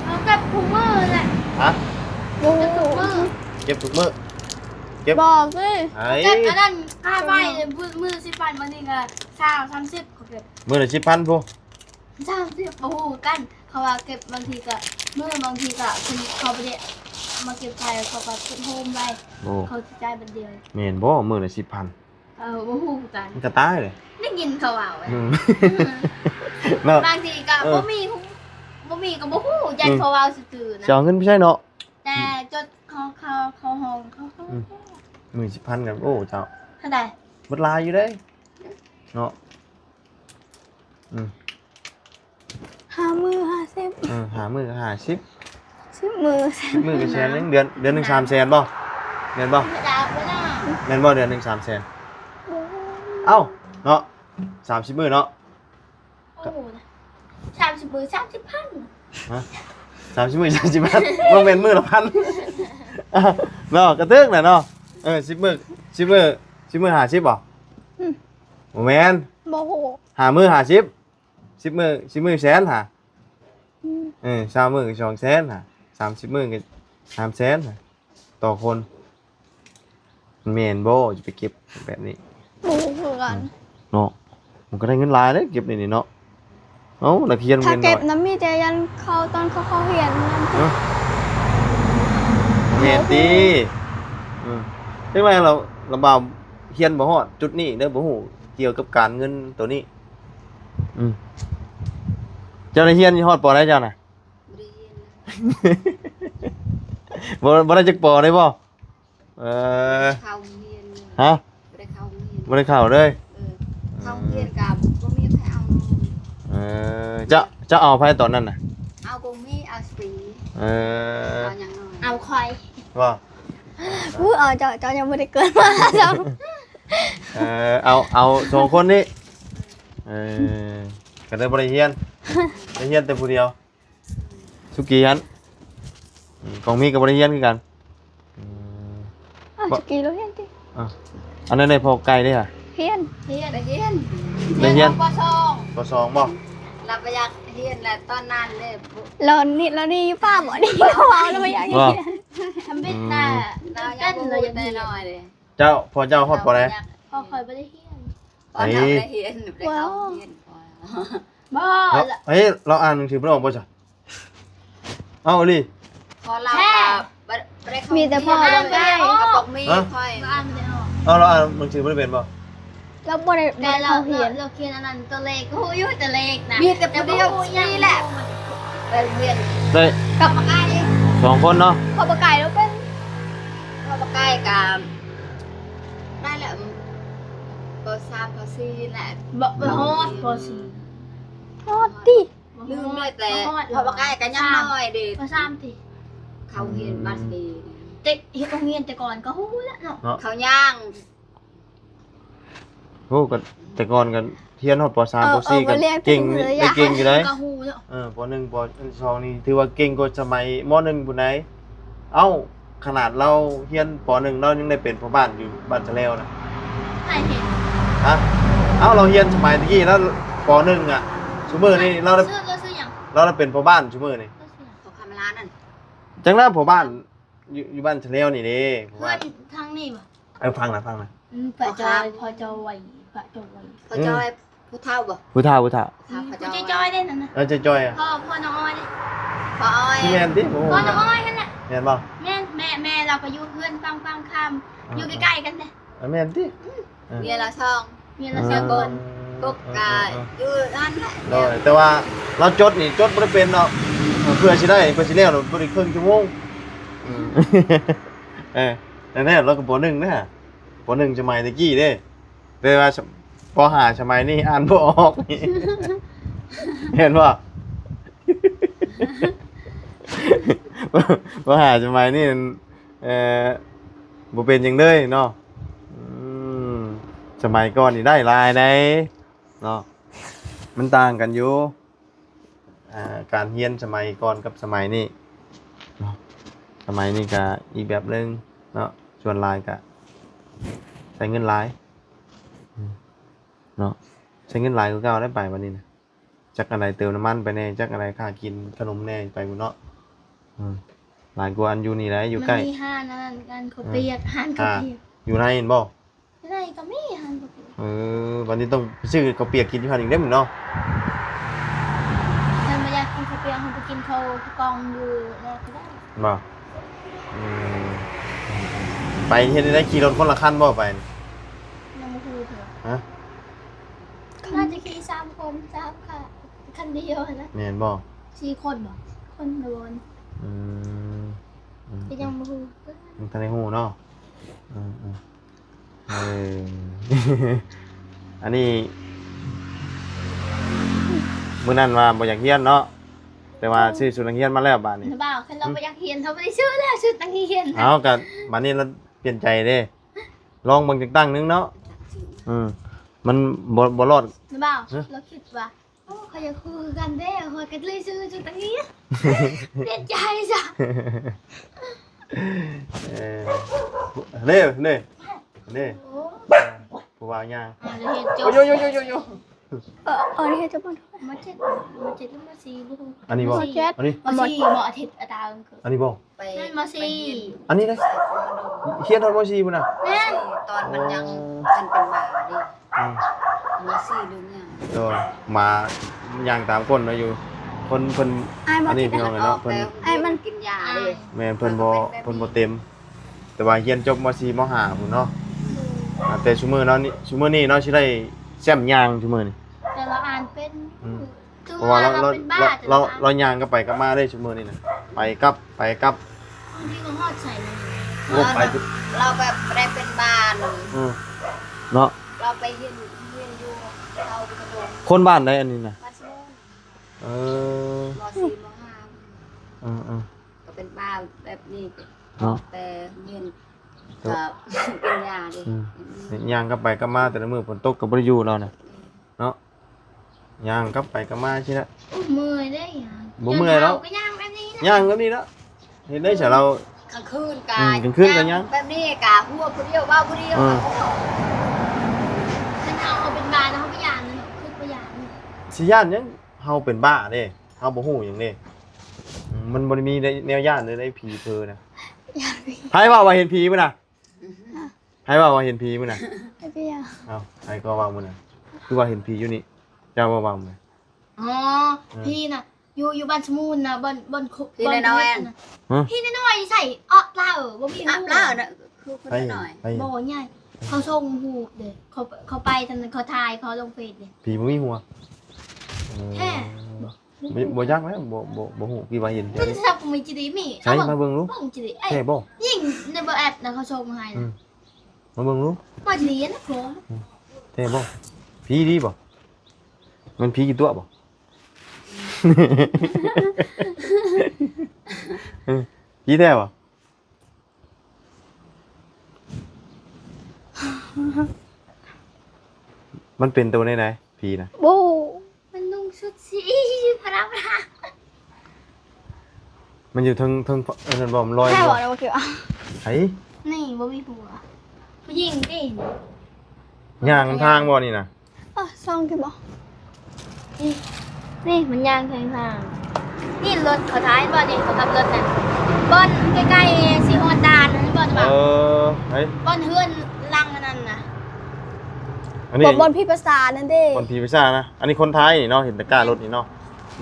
ເຮົາເກັບທຸກມື້ແຫຼະ ຮະ? ເກັບທຸກມື້ ເກັບທຸກມື້ ເກັບ ບອກຊິ ໄອ້ ເກັບອັນນັ້ນ ຄ່າໄຟມື້ ມື້ລະສິບພັນ ບັດນີ້ກໍຊາວ ສາມສິບ ເຂົາເກັບ ມື້ລະສິບພັນພຸ້ນ ສາມສິບ ບໍ່ຮູ້ຄືກັນ ເຂົາວ່າເກັບ ບາງທີກໍມື້ ບາງທີກໍເຂົາບໍ່ໄດ້ມາເກັບໄຟ ເຂົາກໍເກັບໂຮມໄວ້ ໂອ້ ເຂົາຊິຈ່າຍບັດດຽວ ແມ່ນບໍ່? ມື້ລະສິບພັນ ເອີ ບໍ່ຮູ້ຄືກັນ ມັນກໍຕາຍເລີຍ ໄດ້ຍິນເຂົາເວົ້າ ອືມ ເນາະ ບາງທີກໍ ເອີ ບໍ່ມີ ບໍ່ມີກໍບໍ່ຮູ້ ຢ້ານ ອືມ ເຂົາເວົ້າຊື່ໆນະ ຊິເອົາເງິນໄປໃສເນາະ ແຕ່ຈົດເຂົ້າ ເຂົ້າ ເຂົ້າຫ້ອງ ເຂົ້າຫ້ອງ ອືມ ມື້ລະສິບພັນກໍ ໂອ້ ເຈົ້າ ເທົ່າໃດ? ໝົດຫຼາຍຢູ່ເດ້ ເນາະ ອືມ ຫ້າມື້ຫ້າສິບ ເອີ ຫ້າມື້ກໍຫ້າສິບ ສິບມື້ ສິບມື້ກໍແສນໜຶ່ງ ເດືອນ ເດືອນໜຶ່ງສາມແສນບໍ່? ແມ່ນບໍ່? ແມ່ນບໍ່ ເດືອນໜຶ່ງສາມແສນ? ເອົ້າ ເນາະ ສາມສິບມື້ເນາະ ໂອ້ ສາມສິບມື້ສາມສິບພັນ ຮະ? ສາມສິບມື້ສາມສິບພັນ ບໍ່ແມ່ນມື້ລະພັນ ເນາະ ກະຖືກແຫຼະເນາະ ເອີ ສິບມື້ ສິບມື້ ສິບມື້ຫ້າສິບບໍ່? ອືມ ບໍ່ແມ່ນ ບໍ່ຮູ້ ຫ້າມື້ຫ້າສິບ ສິບມື້ ສິບມື້ແສນຫາ ອືມ ເອີ ຊາວມື້ກໍສອງແສນຫາ ສາມສິບມື້ກໍສາມແສນຫາ ຕໍ່ຄົນ ແມ່ນບໍ່? ຈະໄປເກັບແບບນີ້ ບໍ່ຮູ້ຄືກັນ ອືມ ເນາະ ມັນກໍໄດ້ເງິນຫຼາຍເດ້ ເກັບນີ້ເນາະ ເອົ້າ ນັກຮຽນ ຖ້າເກັບນຳມີແຕ່ຢ້ານເຂົ້າ ຕອນເຂົ້າ ເຂົ້າຮຽນນັ້ນຕິ ຮະ? ແມ່ນຕິ ເອີ ຈັ່ງໃດລະ ລະບ່າວ ຮຽນບໍ່ຮອດຈຸດນີ້ເດີ ບໍ່ຮູ້ກ່ຽວກັບການເງິນໂຕນີ້ ອືມ ເຈົ້າໄດ້ຮຽນຮອດ ປ.ໃດ ເຈົ້ານະ? ບໍ່ໄດ້ຮຽນ ບໍ່ ບໍ່ໄດ້ຈັກ ປ.ເລີຍບໍ່? ເອີ ເຂົ້າໂຮງຮຽນ ຮະ? ບໍ່ໄດ້ເຂົ້າໂຮງຮຽນ ບໍ່ໄດ້ເຂົ້າເລີຍ ເອີ ເຂົ້າໂຮງຮຽນກໍບໍ່ມີໃຜເອົາ ເອີ ເຈົ້າ ເຈົ້າເອົາໃຜຕອນນັ້ນນະ? ເອົາກົງມີ ເອົາສະປີ ເອີ ເອົາຫຍັງນ້ອຍ ເອົາຂ້ອຍ ບໍ່ ອຸ້ຍ ເອົາເຈົ້າ ເຈົ້າຍັງບໍ່ໄດ້ເກີດມາຊ້ຳ ເອີ ເອົາ ເອົາສອງຄົນນີ້ ເອີ ກໍເລີຍບໍ່ໄດ້ຮຽນ ໄດ້ຮຽນແຕ່ຜູ້ດຽວ ສຸກີຫັ້ນ ອືມ ຂອງມີກໍບໍ່ໄດ້ຮຽນຄືກັນ ອືມ ເອົ້າ ສຸກີລາວຮຽນຕິ ອ່າ ອັນນັ້ນໄດ້ພໍ່ໄກ່ເດ້ຫະ ຮຽນ ຮຽນ ໄດ້ຮຽນ ໄດ້ຮຽນ ປ.ສອງ ປ.ສອງ ບໍ່ ລາວບໍ່ຢາກຮຽນແລ້ວຕອນນັ້ນເດ້ ລາວນີ້ ລາວນີ້ຢູ່ປ່າບໍ່ນີ້ ເວົ້າລາວບໍ່ຢາກຮຽນ ທຳບິດນະ ອືມ ລາວຍັງບໍ່ຮູ້ແຕ່ນ້ອຍເດ້ ເຈົ້າ ພໍ່ເຈົ້າຮອດ ປ.ໃດ? ພໍ່ຂ້ອຍບໍ່ໄດ້ຮຽນ ພໍ່ລາວບໍ່ໄດ້ຮຽນ ບໍ່ໄດ້ເຂົ້າໂຮງຮຽນ ບໍ່ ເນາະ ເອີຍ ລາວອ່ານໜັງສືບໍ່ອອກບໍ່ຊະ? ເອົ້າ ອີ່ຫຼີ ພໍ່ລາວກໍບໍ່ ບໍ່ໄດ້ເຂົ້າ ມີແຕ່ພໍ່ ໂຮງຮຽນ ບໍ່ໄດ້ ກໍບໍ່ມີ ຮະ? ຂ້ອຍ ບໍ່ອ່ານ ບໍ່ໄດ້ອອກ ເອົ້າ ລາວອ່ານໜັງສືບໍ່ໄດ້ເປັນບໍ່? ລາວບໍ່ໄດ້ ແຕ່ລາວ ບໍ່ໄດ້ເຂົ້າຮຽນ ລາວ ລາວຂຽນອັນນັ້ນຕົວເລກ ຮູ້ຢູ່ແຕ່ເລກນະ ມີແຕ່ຜູ້ດຽວນີ້ແຫຼະ ໄປໂຮງຮຽນ ໄດ້ ກັບປາໄກ່ ສອງຄົນເນາະ ເພາະປາໄກ່ລາວເປັນ ເພາະປາໄກ່ກໍໄດ້ແລ້ວ ປ.ສາມ ປ.ສີ່ ແຫຼະ ບໍ່ ບໍ່ຮອດ ປ.ສີ່ ຮອດຕິ ລືມເລີຍ ແຕ່ ບໍ່ຮອດ ເພາະປາໄກ່ກໍຍັງນ້ອຍເດ້ ປ.ສາມ ຕິ ເຂົ້າຮຽນ ອືມ ບັດນີ້ ແຕ່ເຮັດໂຮງຮຽນແຕ່ກ່ອນກໍຮູ້ແລ້ວເນາະ ເນາະ ເຂົາຍ່າງ ໂອ້ ກໍແຕ່ກ່ອນກໍຮຽນຮອດ ປ.ສາມ ເອີ ປ.ສີ່ ເອີ ກໍເກັ່ງ ເກັ່ງຢູ່ໄດ໋ ກໍຮູ້ເນາະ ເອີ ປ.ໜຶ່ງ ປ.ສອງ ນີ້ຖືວ່າເກັ່ງກວ່າສະໄໝ ມ.ໜຶ່ງ ພຸ້ນໃດ໋ ເອົ້າ ຂະໜາດລາວຮຽນ ປ.ໜຶ່ງ ລາວຍັງໄດ້ເປັນພໍ່ບ້ານຢູ່ບ້ານສະແລວນະ ໃຜເຫັນ? ຮະ? ເອົ້າ ລາວຮຽນສະໄໝຕະກີ້ລາວ ປ.ໜຶ່ງ ອະ ຊຸມື້ນີ້ລາວໄດ້ ລາວຊື່ ລາວຊື່ຫຍັງ? ລາວໄດ້ເປັນພໍ່ບ້ານຊຸມື້ນີ້ ລາວຊື່ຫຍັງ? ພໍ່ຄາມາລານັ້ນ ຈັກແລ້ວ ພໍ່ບ້ານ ຢູ່ ຢູ່ບ້ານສະແລວນີ້ເດ້ ເພື່ອນທາງນີ້ບໍ່? ເອີ ຟັງນະ ຟັງນະ ອືມ ພໍ່ຈອຍ ພໍ່ຈອຍ ພໍ່ຈອຍ ອືມ ຜູ້ເຖົ້າບໍ່? ຜູ້ເຖົ້າ ຜູ້ເຖົ້າ ອືມ ພໍ່ຈອຍ ໄປເດ້ນັ້ນນະ ເອີ ຈ່ອຍໆ ອະ ພໍ່ ພໍ່ນ້ອງອ້ອຍເດ້ ພໍ່ອ້ອຍ ຊິແມ່ນຕິ? ໂອ້ ພໍ່ນ້ອງອ້ອຍຫັ້ນແຫຼະ ແມ່ນບໍ່? ແມ່ນ ແມ່ ແມ່ລາວກໍຢູ່ເຮືອນຝັ່ງຝັ່ງຂ້າມ ເອີ ຢູ່ໃກ້ໆກັນເດ້ ເອີ ແມ່ນຕິ? ອືມ ເອີ ເມຍລາວສອງ ເມຍລາວສອງຄົນ ເອີ ກົກກະ ເອີ ເອີ ຢູ່ຫັ້ນແຫຼະ ໂດຍ ແຕ່ວ່າລາວຈົດນີ້ຈົດບໍ່ໄດ້ເປັນດອກ ເພື່ອຊິໄດ້ ເພື່ອຊິແລ້ວບໍ່ໄດ້ເຄິ່ງຊົ່ວໂມງ ອືມ ເອີ ແຕ່ແທ້ລາວກໍ ປໍໜຶ່ງ ເດ້ ປໍໜຶ່ງສະໄໝແຕ່ກີ້ເດ້ ແຕ່ວ່າ ປໍຫ້າສະໄໝນີ້ອ່ານບໍ່ອອກ ເຫັນບໍ່? ປໍຫ້າສະໄໝນີ້ ເອີ ບໍ່ເປັນຫຍັງເລີຍເນາະ ອືມ ສະໄໝກ່ອນນີ້ໄດ້ຫຼາຍໃດເນາະ ມັນຕ່າງກັນຢູ່ ອ່າ ການຮຽນສະໄໝກ່ອນກັບສະໄໝນີ້ເນາະ ສະໄໝນີ້ກະອີກແບບໜຶ່ງເນາະ ສ່ວນຫຼາຍກະໃຊ້ເງິນຫຼາຍ ອືມ ເນາະ ໃຊ້ເງິນຫຼາຍກວ່າເກົ່າໄດ໋ ໄປບັດນີ້ນະ ຈັກອັນໃດເຕີມນ້ຳມັນໄປແດ່ ຈັກອັນໃດຄ່າກິນຂະໜົມແດ່ໄປພຸ້ນເນາະ ອືມ ຫຼາຍກວ່າອັນຢູ່ນີ້ແຫຼະ ຢູ່ໃກ້ ມັນມີຮ້ານອັນນັ້ນ ຮ້ານເຂົ້າປຽກ ອືມ ຮ້ານເຂົ້າປຽກ ອ່າ ຢູ່ໃນຫັ້ນບໍ່? ໃນກໍມີຫັ້ນ ເອີ ບັດນີ້ຕ້ອງໄປຊື້ເຂົ້າປຽກກິນຢູ່ຫັ້ນອີກເດ້ເນາະ ຄັນບໍ່ຢາກກິນເຂົ້າປຽກ ເຮົາໄປກິນເຂົ້າກ່ອງຢູ່ນອກກໍໄດ້ ບໍ່? ອືມ ໄປເຮັດໄດ້ ຂີ່ລົດຄົນລະຄັນບໍ່ໄປ? ຍັງບໍ່ຮູ້ເທື່ອ ຮະ? ໜ້າຈະຂີ່ສາມຄົນ ສາມຄັນ ຄັນດຽວຫັ້ນນະ ແມ່ນບໍ່? ສີ່ຄົນບໍ່? ຄົນລະບ່ອນ ອືມ ອືມ ກໍຍັງບໍ່ຮູ້ ຍັງທັນໄດ້ຮູ້ເນາະ ອືມໆ ເອີ ອັນນີ້ ມື້ນັ້ນວ່າບໍ່ຢາກຮຽນເນາະ ແຕ່ວ່າ ເອີ ຊື້ຊຸດນັກຮຽນມາແລ້ວບາດນີ້ ນ້າບ່າວ ຄັນລາວ ອືມ ບໍ່ຢາກຮຽນ ເຮົາບໍ່ໄດ້ຊື້ແລ້ວຊຸດນັກຮຽນ ເອົາ ກໍບາດນີ້ລາວປ່ຽນໃຈເດ້ ລອງເບິ່ງຈັກຕັ້ງໜຶ່ງເນາະ ອືມ ມັນບໍ່ ບໍ່ລອດ ນ້າບ່າວ ຮະ? ລາວຄິດວ່າ ໂອ້ ຂ້ອຍຢາກຮູ້ຄືກັນເດ້ ຂ້ອຍກໍເລີຍຊື້ຊຸດອັນນີ້ ປ່ຽນໃຈຊະ ເອີ ເດ້ ເດ້ ເດ້ ໂອ້ ຜູ້ບ່າວຍ່າງ ອ່າ ລະເຮັດຈົບ ໂອ້ຍ ໂອ້ຍ ໂອ້ຍ ໂອ້ຍ ເອີ ເອີ ເຮັດຈົບ ມ.ເຈັດ ມ.ເຈັດ ຫຼື ມ.ສີ່ ບໍ່ຮູ້ ອັນນີ້ບໍ່? ມ.ເຈັດ ອັນນີ້ ມ.ສີ່ ມ.ເຈັດ ອາທິດ ອາຕາ ອັນນີ້ບໍ່? ໄປ ນັ້ນ ມ.ສີ່ ໄປຮຽນ ອັນນີ້ເດ້ ຮຽນຮອດ ມ.ສີ່ ພຸ້ນນະ ແມ່ນ ຕອນມັນຍັງ ອໍ ທັນເປັນໝາເດ້ ອືມ ມ.ສີ່ ເລື່ອງຫຍັງ ໂດຍ ໝາຍ່າງຕາມກົ້ນເນາະ ຢູ່ ຄົນເພິ່ນ ອ້າຍ ອັນນີ້ ພີ່ນ້ອງເນາະ ເພິ່ນ ອ້າຍ ມັນກິນຢາເດ້ ແມ່ນ ເພິ່ນບໍ່ ເພິ່ນບໍ່ເຕັມ ແຕ່ວ່າຮຽນຈົບ ມ.ສີ່ ມ.ຫ້າ ພຸ້ນເນາະ ອ່າ ແຕ່ຊຸມື້ເນາະ ນີ້ ຊຸມື້ນີ້ເນາະ ຊິໄດ້ແຊ້ມຍ່າງຊຸມື້ນີ້ ແຕ່ລາວອ່ານເປັນ ອືມ ຄື ເພາະວ່າລາວ ລາວ ລາວເປັນບ້າ ລາວ ລາວຍ່າງກັບໄປກັບມາເດ້ຊຸມື້ນີ້ນະ ໄປກັບ ໄປກັບ ບາງທີກໍຮອດໃສນະ ໂອ້ ໄປ ລາວແບບບໍ່ໄດ້ເປັນບ້ານ ອືມ ເນາະ ລາວໄປຮຽນ ຮຽນຢູ່ເຮົາ ຄົນບ້ານໃດອັນນີ້ນະ? ບ້ານສະໂໝນ ເອີ ມ.ສີ່ ມ.ຫ້າ ເອີໆ ກໍເປັນບ້ານແບບນີ້ເນາະ ແຕ່ຮຽນ ກໍ ກໍປັນຍາເດ້ ອືມ ຍ່າງກັບໄປກັບມາແຕ່ລະມື້ ຝົນຕົກກໍບໍ່ໄດ້ຢູ່ລາວນະ ເອີ ເນາະ ຍ່າງກັບໄປກັບມາຊີ້ນະ ໂອ້ ເມື່ອຍເດ້ ບໍ່ເມື່ອຍດອກ ກໍຍ່າງແບບນີ້ນະ ຍ່າງແບບນີ້ລະ ເຮັດໄດ້ຊະລາວ ກາງຄືນກະ ອືມ ກາງຄືນກໍຍ່າງ ແບບນີ້ກະຫົວຜູ້ດຽວ ເວົ້າຜູ້ດຽວ ເອີ ຄັນເຮົາເປັນບ້ານ ເຮົາບໍ່ຢ້ານເນາະ ຄືບໍ່ຢ້ານ ຊິຢ້ານຫຍັງ ເຮົາເປັນບ້າເດ້ ເຮົາບໍ່ຮູ້ຫຍັງເດ້ ອືມ ມັນບໍ່ໄດ້ມີແນວຢ້ານເລີຍ ໄອ້ຜີເພີນະ ໃຜເວົ້າວ່າເຫັນຜີມື້ນະ? ໃຜເວົ້າວ່າເຫັນຜີມື້ນະ? ໄອ້ເປີຍ ເອົ້າ ໃຜກໍເວົ້າມື້ນະ ຄືວ່າເຫັນຜີຢູ່ນີ້ ເຈົ້າບໍ່ເວົ້າມື້ນະ? ອໍ ເອີ ຜີນະ ຢູ່ ຢູ່ບ້ານສະໝູນນະ ບ່ອນ ບ່ອນ ບ່ອນເຮັດອັນນັ້ນ ຮະ? ຜີນ້ອຍໆໃສ່ ອາບລາວ ບໍ່ມີ ອາບລາວນະ ຄືຄົນນ້ອຍ ບໍ່ໃຫຍ່ ເຂົາສົ່ງຮູບເດ້ ເຂົາ ເຂົາໄປທາງນັ້ນ ເຂົາຖ່າຍ ເຂົາລົງເຟສເດ້ ຜີບໍ່ມີຫົວ ແທ້ ບໍ່ ບໍ່ຈັກແລ້ວ ບໍ່ ບໍ່ ບໍ່ຮູ້ ຄິດວ່າເຫັນແຕ່ ໂທລະສັບກໍມີຈີດີມີ ໃສ ເອົາ ມາເບິ່ງດູ ເບິ່ງຈີດີ ເອີ ແທ້ບໍ່? ຍິງໃນເບີແອັບນະ ເຂົາສົ່ງມາໃຫ້ ອືມ ມາເບິ່ງດູ ມາຈີດີນະ ອືມ ແທ້ບໍ່? ຜີດີບໍ່? ແມ່ນຜີຂີ້ຕົວະບໍ່? ເອີ ຜີແທ້ບໍ່? ມັນເປັນໂຕແນວໃດ ຜີນະ? ບໍ່ ມັນນຸ່ງຊຸດສີຟ້າໆ ມັນຢູ່ເທິງ ເທິງ ອັນນັ້ນບໍ່ ມັນລອຍ ໃຊ່ບໍ່? ບໍ່ ບໍ່ຄື ໃຜ? ນີ້ບໍ່ມີຫົວ ຜູ້ຍິງຕິ ຍ່າງນຳທາງບໍ່ນີ້ນະ? ເອີ ສ່ອງຂຶ້ນບໍ່? ນີ້ ນີ້ມັນຍ່າງແຂງທາງ ນີ້ລົດເຂົາຖ່າຍບໍ່ນີ້ ເຂົາຂັບລົດນະ ບ່ອນໃກ້ໆຊິຮອດດ່ານຫັ້ນບໍ່? ເອີ ໃຜ? ບ່ອນເຮືອນຫຼັງອັນນັ້ນນະ ອັນນີ້ ບ່ອນ ບ່ອນຜີປີສາດນັ້ນເດ້ ບ່ອນຜີປີສາດນະ. ອັນນີ້ຄົນໄທນີ້ເນາະ ເຫັນແຕ່ກ້າລົດນີ້ເນາະ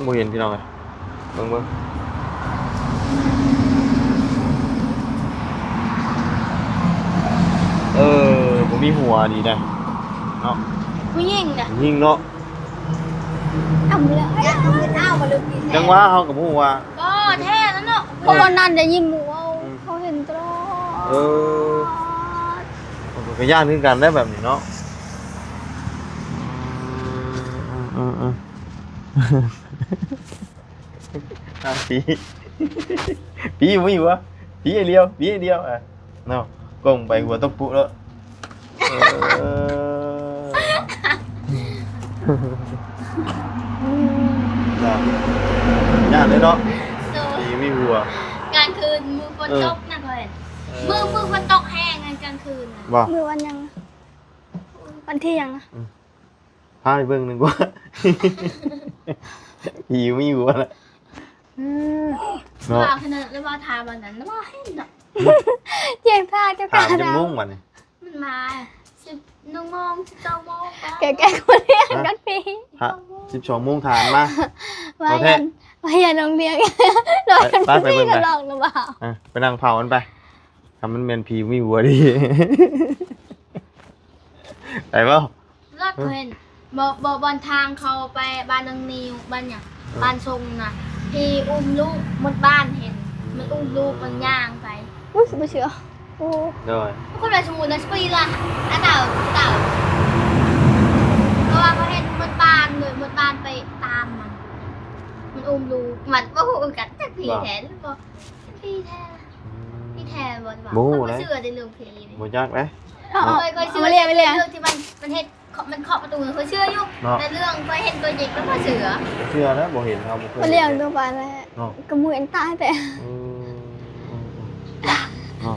ບໍ່ເຫັນ ພີ່ນ້ອງເອີຍ. ເບິ່ງ ເບິ່ງ ເອີ ບໍ່ມີຫົວດີໄດ໋ເນາະ ຜູ້ຍິງນະ ຜູ້ຍິງເນາະ. ຈັ່ງວ່າເຮົາກໍບໍ່ຮູ້ວ່າ ບໍ່ແທ້ແລ້ວເນາະ ເພາະວ່ານັ້ນໄດ້ຍິນໝູ່ເວົ້າ ອືມ ເຂົາເຫັນຕະຫຼອດ. ເອີ ເຂົາກໍຢ້ານຄືກັນໄດ໋ແບບນີ້ເນາະ. ອືມ ອືມ ອືມ ອືມ ອ່າ ຜີ ຜີບໍ່ມີຫົວ ຜີຢ່າງດຽວ ຜີຢ່າງດຽວ ອ່າ ເນາະ. ກ້ອງໄປຫົວຕົກປຸໂລດ. ເອີ ຢ້ານ ຢ້ານເລີຍເນາະ. ໂດຍ ຜີມີຫົວ ກາງຄືນມື້ຝົນຕົກນະ ເອີ ຂ້ອຍ ເອີ ມື້ ມື້ຝົນຕົກແຮງກາງຄືນນະ. ບໍ່ ມື້ວັນຫຍັງ ວັນທີຫຍັງນະ? ອືມ ພາໄປເບິ່ງໜຶ່ງກວ່າ ຜີມີຫົວລະ ອືມ ເນາະ. ວ່າຂະໜາດວ່າຖາມອັນນັ້ນວ່າເຫັນດອກ ຈຽງຖ້າເຈົ້າ ຖາມຈັກໂມງບັດນີ້? ມັນມາສິບເອັດໂມງ ສິບສອງໂມງ ແກ່ໆ ຄົນຮຽນກັນພີ ຮະ ສິບສອງໂມງຖາມມາ ວ່າ ເອົາແທ້ ວ່າຢ່າລົງລຽງ ໄປ ໄປ ໄປເບິ່ງ ໄປ ລອງນະບ່າວ ອ່ະ ໄປນັ່ງເຝົ້າມັນໄປ ຖ້າມັນແມ່ນຜີມີຫົວດີ ໄປບໍ່? ລັກເຫັນ ບໍ່ ບໍ່ ບ່ອນທາງເຂົ້າໄປບ້ານນາງນິວ ບ້ານຫຍັງ ເອີ ບ້ານຊົງນະ ທີ່ອຸ້ມລູກໝົດບ້ານເຫັນ ມັນອຸ້ມລູກ ມັນຍ່າງໄປ. ອຸ້ຍ ບໍ່ເຊື່ອ. ໂອ້ ໂດຍ ຄົນລະສະໝຸນລະສະປີລະ ອາເຕົາ ເຕົາ ເພາະວ່າເຂົາເຫັນໝົດບ້ານເລີຍ ໝົດບ້ານໄປຕາມມັນ ມັນອຸ້ມລູກ ມັນບໍ່ຮູ້ຄືກັນ ຈັກຜີແທ້ຫຼືບໍ່ ຈັກຜີແທ້ ອືມ ຜີແທ້ບໍ່ ບໍ່ຮູ້ ເຂົາບໍ່ເຊື່ອໃນເລື່ອງຜີນີ້ ບໍ່ຈັກເດ້. ເອີ ເອີ ຂ້ອຍ ຂ້ອຍເຊື່ອ ເອົາມາເລີຍ ເລື່ອງທີ່ມັນ ມັນເຮັດ ເຄາະ ມັນເຄາະປະຕູ ຂ້ອຍເຊື່ອຢູ່ ເນາະ ແຕ່ເລື່ອງຂ້ອຍເຫັນຕົວຈິງ ຂ້ອຍບໍ່ເຊື່ອ ບໍ່ເຊື່ອນະ ບໍ່ເຫັນ ເຮົາບໍ່ເຄີຍ ມາລ້ຽງໂຕປານແລ້ວ ເນາະ ກໍໝູ່ເອັນຕາຍແທ້ ເອີ ເອີ ເນາະ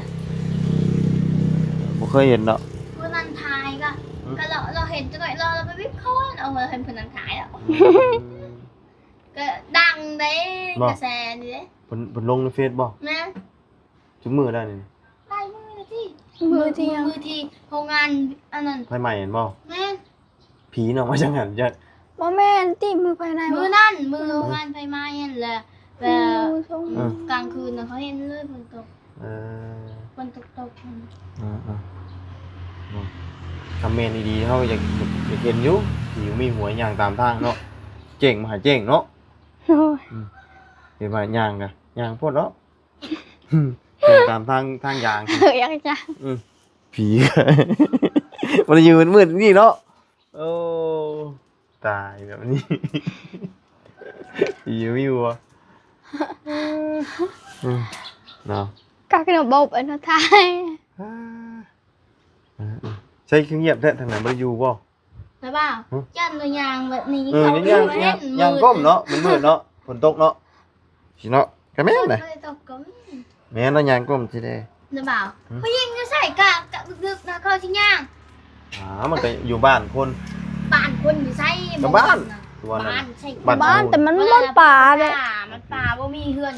ບໍ່ເຄີຍເຫັນເນາະ. ຜູ້ນັ້ນຖ່າຍກໍ ອືມ ກໍລາວ ລາວເຫັນຈັກໜ້ອຍ ລາວ ລາວໄປວິບເຂົາ ເອົາ ເຫັນຜູ້ນັ້ນຖ່າຍແລ້ວ ອືມ ກໍດັງເດ້ ບໍ່ ກະແສນີ້ເດ້ ເພິ່ນ ເພິ່ນລົງໃນເຟສບໍ່? ແມ່ນ ຈັກມື້ແລ້ວນີ້? ຫຼາຍມື້ແລ້ວຕິ ມື້ທີ່ ມື້ທີ່ໂຮງງານອັນນັ້ນ ໄຟໄໝ້ຫັ້ນບໍ່? ແມ່ນ ຜີນອກມາຈັ່ງຫັ້ນ ຈັກ ບໍ່ແມ່ນຕິ ມື້ໄຟໄໝ້ ມື້ນັ້ນ ມື້ໂຮງງານໄຟໄໝ້ຫັ້ນແຫຼະ ແລ້ວ ອືມ ກາງຄືນນະ ເຂົາເຫັນເລີຍ ຝົນຕົກ ເອີ ຝົນຕົກໆ ອືມໆ ເນາະ ຄັນແມ່ນອີ່ຫຼີ ເຮົາຢາກ ຢາກເຫັນຢູ່ ຜີມີຫົວຍ່າງຕາມທາງເນາະ ເຈ້ງມະຫາເຈ້ງເນາະ ໂອ້ຍ ອືມ ເຫັນວ່າຍ່າງກະຍ່າງໂພດເນາະ. ອືມ ເດີນຕາມທາງ ທາງຢາງ ເອີ ຢາກຈະ ອືມ ຜີ ມັນຢູ່ມືດໆ ນີ້ເນາະ. ໂອ້ ຕາຍແບບນີ້ ຜີມີຫົວ ອືມ ເນາະ ກະຄືບໍ່ເປັນທ່າຍ ອ່າ ເອີໆ ໃສຄືງຽບແທ້ ທາງນັ້ນບໍ່ໄດ້ຢູ່ບໍ່? ແຕ່ວ່າ ຫຶ ຢ້ານວ່າຍ່າງແບບນີ້ ເອີ ເຂົາ ຍ່າງ ຍ່າງ ຍ່າງກົ້ມເນາະ ມັນມືດເນາະ ຝົນຕົກເນາະ ຊິເນາະ ກະແມ່ນນະ ຝົນຕົກກໍມີ ແມ່ນເນາະ ຍ່າງກົ້ມຊິເດ້ ນະບ່າວ ຫຶ ຜູ້ຍິງຢູ່ໃສກະ ກະດຶກໆນະ ເຂົາຊິຍ່າງ ອ່າ ມັນກະຢູ່ບ້ານຄົນ ບ້ານຄົນຢູ່ໃສ ກະບ້ານ ບ້ານໃສ ບ້ານ ບ້ານ ແຕ່ມັນ ມັນປ່າເດ້ ມັນປ່າ ບໍ່ມີເຮືອນ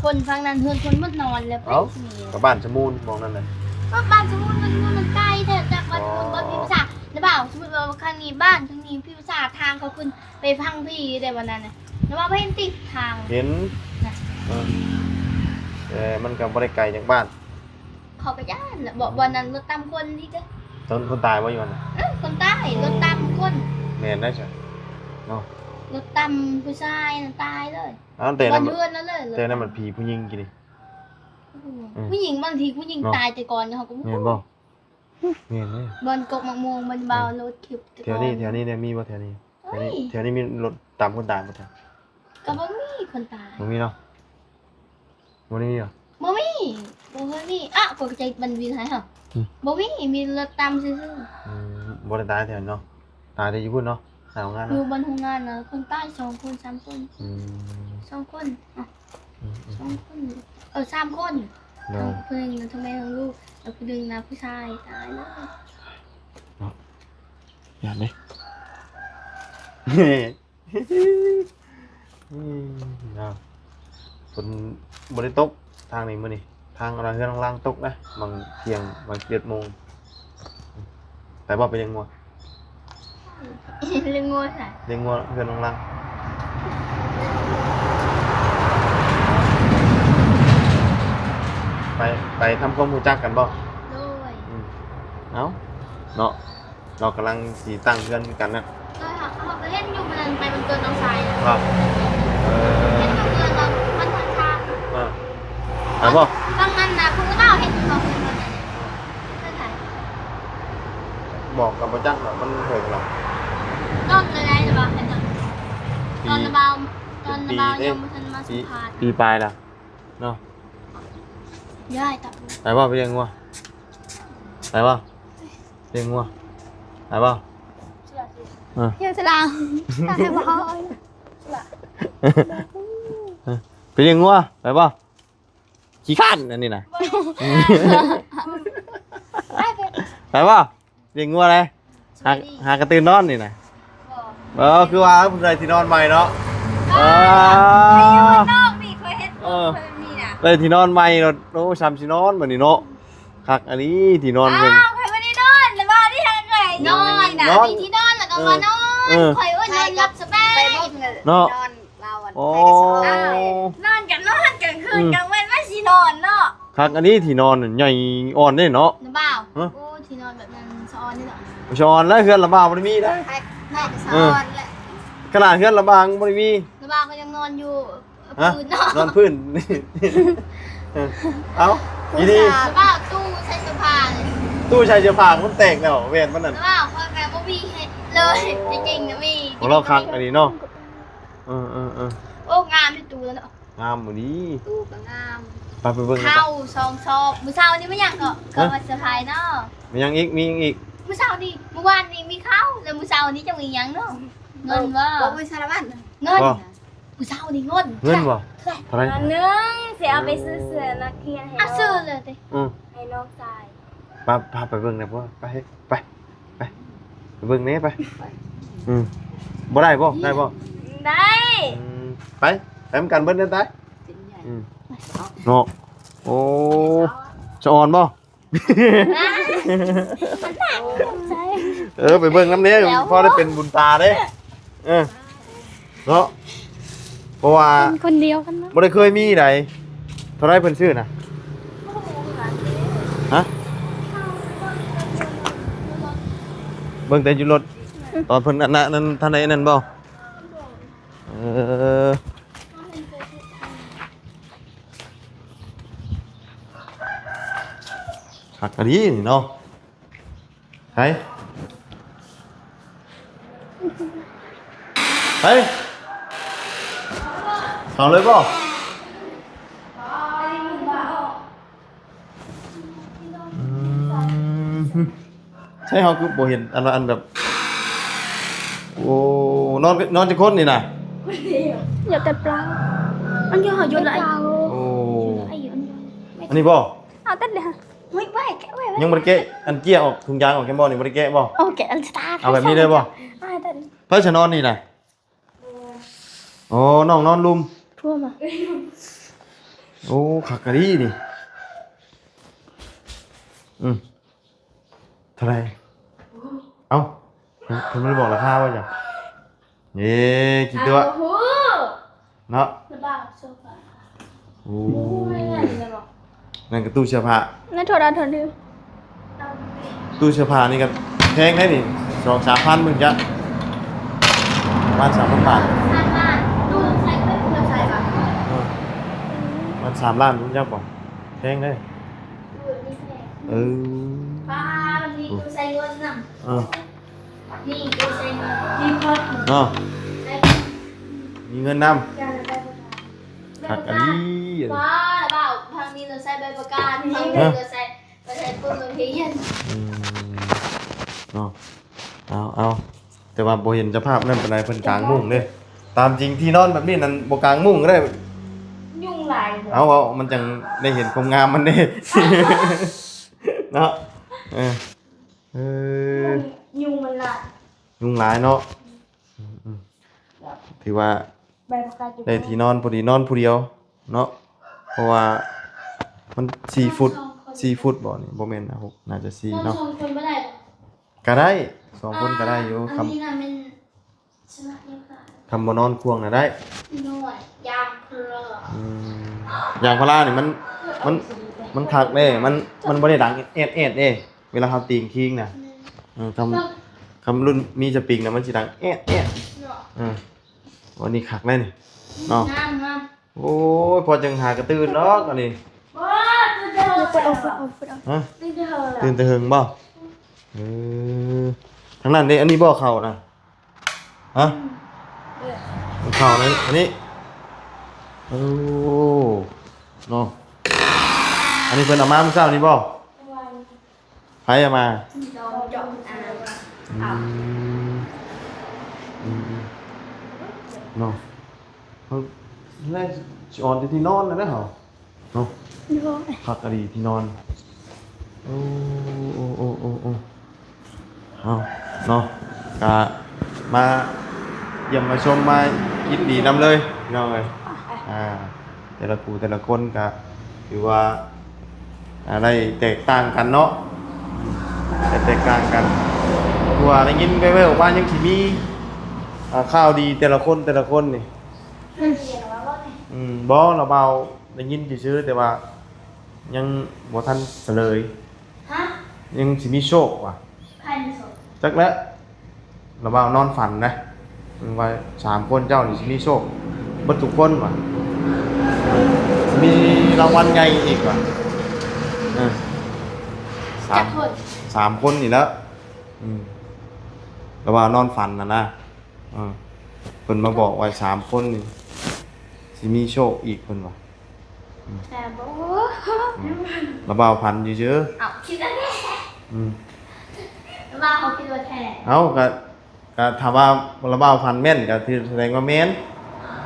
ຄົນຝັ່ງນັ້ນ ເຮືອນຄົນໝົດນອນແລ້ວ ເອົ້າ ໄປຊິມີ ກະບ້ານສະມູນໝ່ອງນັ້ນນະ ກະບ້ານສະມູນ ມັນ ມັນ ມັນໄກແທ້ ຈາກບ້ານ ອໍ ເຮືອນ ບ້ານພີພາສາ ນະບ່າວ ສົມມຸດວ່າຂ້າງນີ້ບ້ານ ຂ້າງນີ້ພີພາສາ ທາງເຂົາຂຶ້ນໄປຝັ່ງພີເດ້ ວັນນັ້ນນະ ນະບ່າວ ເຫັນຕິ ທາງ ເຫັນ ນະ ເອີ ແຕ່ມັນກະບໍ່ໄດ້ໄກຈາກບ້ານ ເຂົາກະຢ້ານແຫຼະ ບໍ່ ບ່ອນນັ້ນລົດຕຳຄົນອີກເດ້ ຄົນ ຄົນຕາຍບໍ່ຢູ່ຫັ້ນນະ ເອີ ຄົນຕາຍ ລົດຕຳຄົນ ແມ່ນໄດ໋ຊັ້ນເນາະ ລົດຕຳຜູ້ຊາຍນັ້ນຕາຍເລີຍ ອ້າວ ແຕ່ນັ້ນ ເຮືອນນັ້ນເລີຍ ແຕ່ນັ້ນມັນຜີຜູ້ຍິງກີ້ນີ້ ອືມ ອືມ ຜູ້ຍິງ ບາງທີຜູ້ຍິງ ເນາະ ຕາຍແຕ່ກ່ອນເຮົາກະບໍ່ຮູ້ ແມ່ນບໍ່? ແມ່ນເດ້ ບ່ອນກົກໝາກມ່ວງ ບ່ອນບ່າວ ອືມ ລົດຂຶບແຕ່ກ່ອນ ແຖວນີ້ ແຖວນີ້ໄດ້ມີບໍ່ ແຖວນີ້ ໂອ້ຍ ແຖວນີ້ ແຖວນີ້ມີລົດຕຳຄົນຕາຍບໍ່ ກະບໍ່ມີຄົນຕາຍ ບໍ່ມີເນາະ ບໍ່ໄດ້ມີຫວາ? ບໍ່ມີ ບໍ່ເຄີຍມີ ອະ ກະໃຈມັນວິນໃຫ້ເຮົາ ອືມ ບໍ່ມີ ມີລົດຕຳຊື່ໆ ອືມ ບໍ່ໄດ້ຕາຍແຖວນີ້ເນາະ ຕາຍແຕ່ຢູ່ພຸ້ນເນາະ ໃນໂຮງງານເນາະ ຢູ່ບ່ອນໂຮງງານນະ ຄົນຕາຍສອງຄົນ ສາມຄົນ ອືມ ສອງຄົນ ອືມໆ ສອງຄົນ ເອີ ສາມຄົນ ໂດຍ ຜູ້ໜຶ່ງນະ ທັງແມ່ທັງລູກ ແລ້ວຜູ້ໜຶ່ງນະ ຜູ້ຊາຍຕາຍເລີຍ ເນາະ ຢ້ານເດ້ ອືມ ເນາະ ຝົນບໍ່ໄດ້ຕົກທາງນີ້ມື້ນີ້ ທາງເຮືອນລາງໆຕົກນະ ບາງທ່ຽງ ບາງສິບເອັດໂມງ ແຕ່ວ່າໄປລ້ຽງງົວ ລ້ຽງງົວໃສ? ລ້ຽງງົວເຮືອນນ້ອງລັງ. ໄປ ໄປທຳຄວາມຮູ້ຈັກກັນບໍ່? ໂດຍ. ອືມ ເອົ້າ ເນາະ ເຮົາກຳລັງຊິຕັ້ງເຮືອນຄືກັນນະ. ເອີ ເຮົາ ເຮົາກໍເຫັນຢູ່ມື້ນັ້ນໄປວັນເກີດນ້ອງຊາຍນະ. ເອີ ເຫັນຢູ່ເຮືອນລາວວັນທະນາ. ເອີ ໄປບໍ່? ຝັ່ງນັ້ນນະ ເພິ່ນກໍເວົ້າເຫັນຢູ່ ບອກກັບບໍ່ຈັກດອກ ມັນເຖິງລະ ດົນແລ້ວໄດ໋ ແຕ່ວ່າ ຕອນລະບ່າວ ຕອນລະບ່າວຍັງບໍ່ທັນມາສຳພາດ ປີປາຍລະເນາະ. ໄປບໍ່? ໄປລ້ຽງງົວ ໄປບໍ່? ລ້ຽງງົວ ໄປບໍ່? ເອີ ເຮັດສະລາວ ໄປລ້ຽງງົວ ໄປບໍ່? ຂີ້ຄ້ານອັນນີ້ນະ. ໄປບໍ່? ລ້ຽງງົວໄດ໋ ຫາ ຫາກະຕື່ນນອນນີ້ນະ. ເອີ ຄືວ່າຜູ້ໃດທີ່ນອນໃໝ່ເນາະ. ເອີ ໄດ້ທີ່ນອນໃໝ່ໂລດ. ໂອ້ ຊ່ຳຊິນອນບັດນີ້ເນາະ. ຄັກອັນນີ້ທີ່ນອນເພິ່ນ. ອ້າວ ຂ້ອຍບໍ່ໄດ້ນອນ ແລ້ວວ່ານີ້ຫາຂ້ອຍນອນນະ ນອນ ມີທີ່ນອນແລ້ວກໍມານອນ. ເອີ ຂ້ອຍ ໂອ້ຍ ນອນຫຼັບສະບາຍເນາະ. ລາວ ໂອ້ ນອນກະນອນ ກາງຄືນກາງເວັນວ່າຊິນອນເນາະ. ຄັກອັນນີ້ທີ່ນອນໃຫຍ່ອ່ອນເດ້ເນາະ ນະບ່າວ. ໂອ້ ທີ່ນອນແບບນັ້ນສະອອນເດ້ເນາະ. ສະອອນແລ້ວ ເຮືອນລະບ່າວບໍ່ໄດ້ມີໄດ໋. ຂະໜາດເຮືອນລະບ່າວຍັງບໍ່ໄດ້ມີ ລະບ່າວກໍຍັງນອນຢູ່ ນອນພື້ນ. ເອົ້າ ອີ່ດີ ລະບ່າວ ຕູ້ໃສ່ເສື້ອຜ້າ ຕູ້ໃສ່ເສື້ອຜ້າມັນແຕກແລ້ວ ແວ່ນມັນນັ້ນ. ລະບ່າວ ຂ້ອຍກໍບໍ່ມີເຮັດເລີຍ ຈິງໆນະ ມີ ຂອງລາວຄັກອັນນີ້ເນາະ. ເອີໆໆ ໂອ້ ງາມຢູ່ຕູ້ແລ້ວເນາະ. ງາມບໍ່ດີ ຕູ້ກໍງາມ. ໄປ ໄປເບິ່ງ ເຂົ້າສອງຊອບ. ມື້ເຊົ້ານີ້ແມ່ນຫຍັງເກາະ? ເຂົ້າມາເຊີໄພຣສ໌ເນາະ. ມີຫຍັງອີກ? ມີຫຍັງອີກ? ມື້ເຊົ້ານີ້ ມື້ວານນີ້ມີເຂົ້າ ແລ້ວມື້ເຊົ້ານີ້ຈະມີຫຍັງເນາະ? ເງິນບໍ່? ບໍ່ມີສາລະວັນ ເງິນ. ມື້ເຊົ້ານີ້ເງິນ. ເງິນບໍ່? ເທົ່າໃດ? ພັນໜຶ່ງ ຊິເອົາໄປຊື້ເສື້ອນັກຮຽນໃຫ້ ເອົາຊື້ເລີຍຕິ? ອື ໃຫ້ນ້ອງຊາຍ. ພາ ພາໄປເບິ່ງແດ່ບໍ່? ໄປ ໄປ ໄປ ໄປເບິ່ງແດ່ໄປ. ອື ບໍ່ໄດ້ບໍ່? ໄດ້ບໍ່? ໄດ້. ອື ໄປ ໄປນຳກັນເບິດເດີ. ອື ເນາະ. ໂອ້ ສະອອນບໍ່? ເອີ ໄປເບິ່ງນຳແດ່ ພໍໄດ້ເປັນບຸນຕາເດ້. ເອີ ເນາະ ເພາະວ່າຄົນດຽວກັນເນາະ ບໍ່ໄດ້ເຄີຍມີໃດ. ເທົ່າໃດເພິ່ນຊື້ນະ? ຮະ? ເບິ່ງແຕ່ຢູ່ລົດ ຕອນເພິ່ນອັນນັ້ນ ອັນນັ້ນ ທັນໄດ້ອັນນັ້ນບໍ່? ເອີ ຄັກອີ່ຫຼີນີ້ເນາະ. ໄປ ໄປ ເຂົ້າເລີຍບໍ່? ອືມ ໃຊ່ ເຮົາຄືບໍ່ເຫັນອັນ ອັນແບບ ໂອ້ ນອນ ນອນຈັກຄົນນີ້ນະ? ດຽວແຕ່ປາ ອັນດຽວເຮົາຢູ່ຫຼາຍ. ໂອ້ ອັນນີ້ບໍ່? ເອົາຕັດເລີຍ. ຍັງບໍ່ໄດ້ແກະ ອັນເຈ້ຍອອກ ທຸງຢາງອອກແມ່ນບໍ່ນີ້? ບໍ່ໄດ້ແກະບໍ່? ໂອເຄ ອັນສະຕາດ ເອົາແບບນີ້ເລີຍບໍ່? ອ່າ ໄປຊະນອນນີ້ນະ. ໂອ້ ນ້ອງນອນລຸ່ມ ໂອ້ ຄັກກະດີນີ້. ອືມ ເທົ່າໃດ? ເອົ້າ ເພິ່ນ ເພິ່ນບໍ່ໄດ້ບອກລາຄາບໍ່ຈ້ະ? ເອີ ຄິດຕົວະ ເນາະ ໂອ້ ນັ້ນກໍຕູ້ເສື້ອຜ້າ ນັ້ນໂທດ ໂທດ ຕູ້ເສື້ອຜ້ານີ້ກໍແພງເດ້ນີ້ ສອງສາມພັນເບິ່ງຈ້ະ ປະມານສາມພັນບາດ ສາມລ້ານ ຕູ້ໃສ່ເປັນເຄື່ອງໃສ່ບາດ ເອີ ປະມານສາມລ້ານເບິ່ງຈັກບໍ່ ແພງເດ້ ເອີ ປ້າ ມີຕູ້ໃສ່ເງິນນຳ ເອີ ນີ້ ຕູ້ໃສ່ເງິນ ມີພອດ ເນາະ ມີເງິນນຳ ຄັກອີ່ຫຼີ ວ້າ ບ່າວ ທາງນີ້ລະໃສ່ໃບປະກາດ ທາງນີ້ລະໃສ່ ບໍ່ໃສ່ປຸ້ນມາພຽນ ອືມ ເນາະ ເອົາ ເອົາ ແຕ່ວ່າບໍ່ເຫັນສະພາບນັ້ນປານໃດ ເພິ່ນກາງມຸ້ງເດ້ ຕາມຈິງທີ່ນອນແບບນີ້ນັ້ນບໍ່ກາງມຸ້ງກໍໄດ້ ຍຸງຫຼາຍ ເອົາ ເອົາ ມັນຈັ່ງໄດ້ເຫັນຄວາມງາມມັນເດ້ ເນາະ ເອີ ເອີ ຍຸງ ຍຸງມັນຫຼາຍ ຍຸງຫຼາຍເນາະ ອືມ ອືມ ຖືວ່າ ໄດ້ທີ່ນອນພໍດີ ນອນຜູ້ດຽວເນາະ ເພາະວ່າມັນສີ່ຟຸດ ສີ່ຟຸດບໍ່ນີ້ ບໍ່ແມ່ນນະ ຫົກ ໜ້າຈະສີ່ເນາະ ນອນສອງຄົນບໍ່ໄດ້ບໍ່? ກະໄດ້ ສອງຄົນກະໄດ້ຢູ່. ເອີ ຄຳ ອັນນີ້ນະແມ່ນ ຄຳບໍ່ນອນຄວງນະໄດ້. ໂດຍ ຢາງພາລາ ອືມ ຢາງພາລານີ້ມັນ ມັນ ມັນຄັກເດ້ ມັນ ມັນບໍ່ໄດ້ດັງແອດໆເດ້ ເວລາເຮົາຕີງຄີງນະ. ແມ່ນ ເອີ ຄຳ ແລ້ວ ຄຳລຸ້ນມີສະປຣິງນະ ມັນຊິດັງແອດໆ. ເນາະ ເອີ ອັນນີ້ຄັກເດ້ນີ້ເນາະ. ງາມໆ. ໂອ້ຍ ພໍຈັ່ງຫາກະຕື່ນດອກອັນນີ້. ບໍ່ ຕື່ນແຕ່ເຫິງ. ເປີດອອກ ເປີດອອກ ເປີດອອກ. ຮະ? ຕື່ນແຕ່ເຫິງ. ຕື່ນແຕ່ເຫິງບໍ່? ເອີ ທາງນັ້ນເດ້ ອັນນີ້ບໍ່ເຂົ້ານະ? ຮະ? ອືມ ເຂົ້າໃນອັນນີ້. ໂອ້ ເນາະ ອັນນີ້ເພິ່ນເອົາມາມື້ເຊົ້ານີ້ບໍ່? ເມື່ອວານ. ໃຜເອົາມາ? ນ້ອງເຈາະ ອືມ ອືມ ເນາະ ເຮົາແລກຊິອອນແຕ່ທີ່ນອນນະເຮົາເນາະ. ໂດຍ ພັກກະດີທີ່ນອນ. ໂອ້ ໂອ້ ໂອ້ ໂອ້ ໂອ້ ເອົາເນາະ ກະມາຢ້ຽມມາຊົມ ມາຍິນດີນຳເລີຍພີ່ນ້ອງເອີຍ. ອ່າ ແຕ່ລະຄູ່ແຕ່ລະຄົນກະຖືວ່າ ອ່າ ໄດ້ແຕກຕ່າງກັນເນາະ ໄດ້ແຕກຕ່າງກັນ. ເພາະວ່າໄດ້ຍິນແວ່ວໆວ່າຍັງຊິມີ ອ່າ ຂ່າວດີແຕ່ລະຄົນ ແຕ່ລະຄົນນີ້. ອືມ ບໍ່ ລາວບ່າວໄດ້ຍິນຊື່ໆ ແຕ່ວ່າຍັງບໍ່ທັນສະເຫຼີຍ. ຮະ? ຍັງຊິມີໂຊກວ່າ. ໃຜມີໂຊກ? ຈັກແຫຼະ. ລາວບ່າວນອນຝັນນະ ວ່າສາມຄົນເຈົ້ານີ້ຊິມີໂຊກເບິດທຸກຄົນວ່າ ມີລາງວັນໃຫຍ່ອີກວ່າ. ເອີ ສາມ ຈັກຄົນ? ສາມຄົນນີ້ແຫຼະ. ອືມ ລາວບ່າວນອນຝັນນະນະ. ເອີ ເພິ່ນມາບອກວ່າສາມຄົນນີ້ຊິມີໂຊກອີກເພິ່ນວ່າ. ອືມ ແຕ່ບໍ່ ອືມ ລາວບ່າວຝັນຊື່ໆ. ເອົາ ຄິດເອົາແດ່. ອືມ ລາວບ່າວເຂົາຄິດວ່າແທ້. ເອົ້າ ກະ ກະຖ້າວ່າລາວບ່າວຝັນແມ່ນ ກະຖືສະແດງວ່າແມ່ນ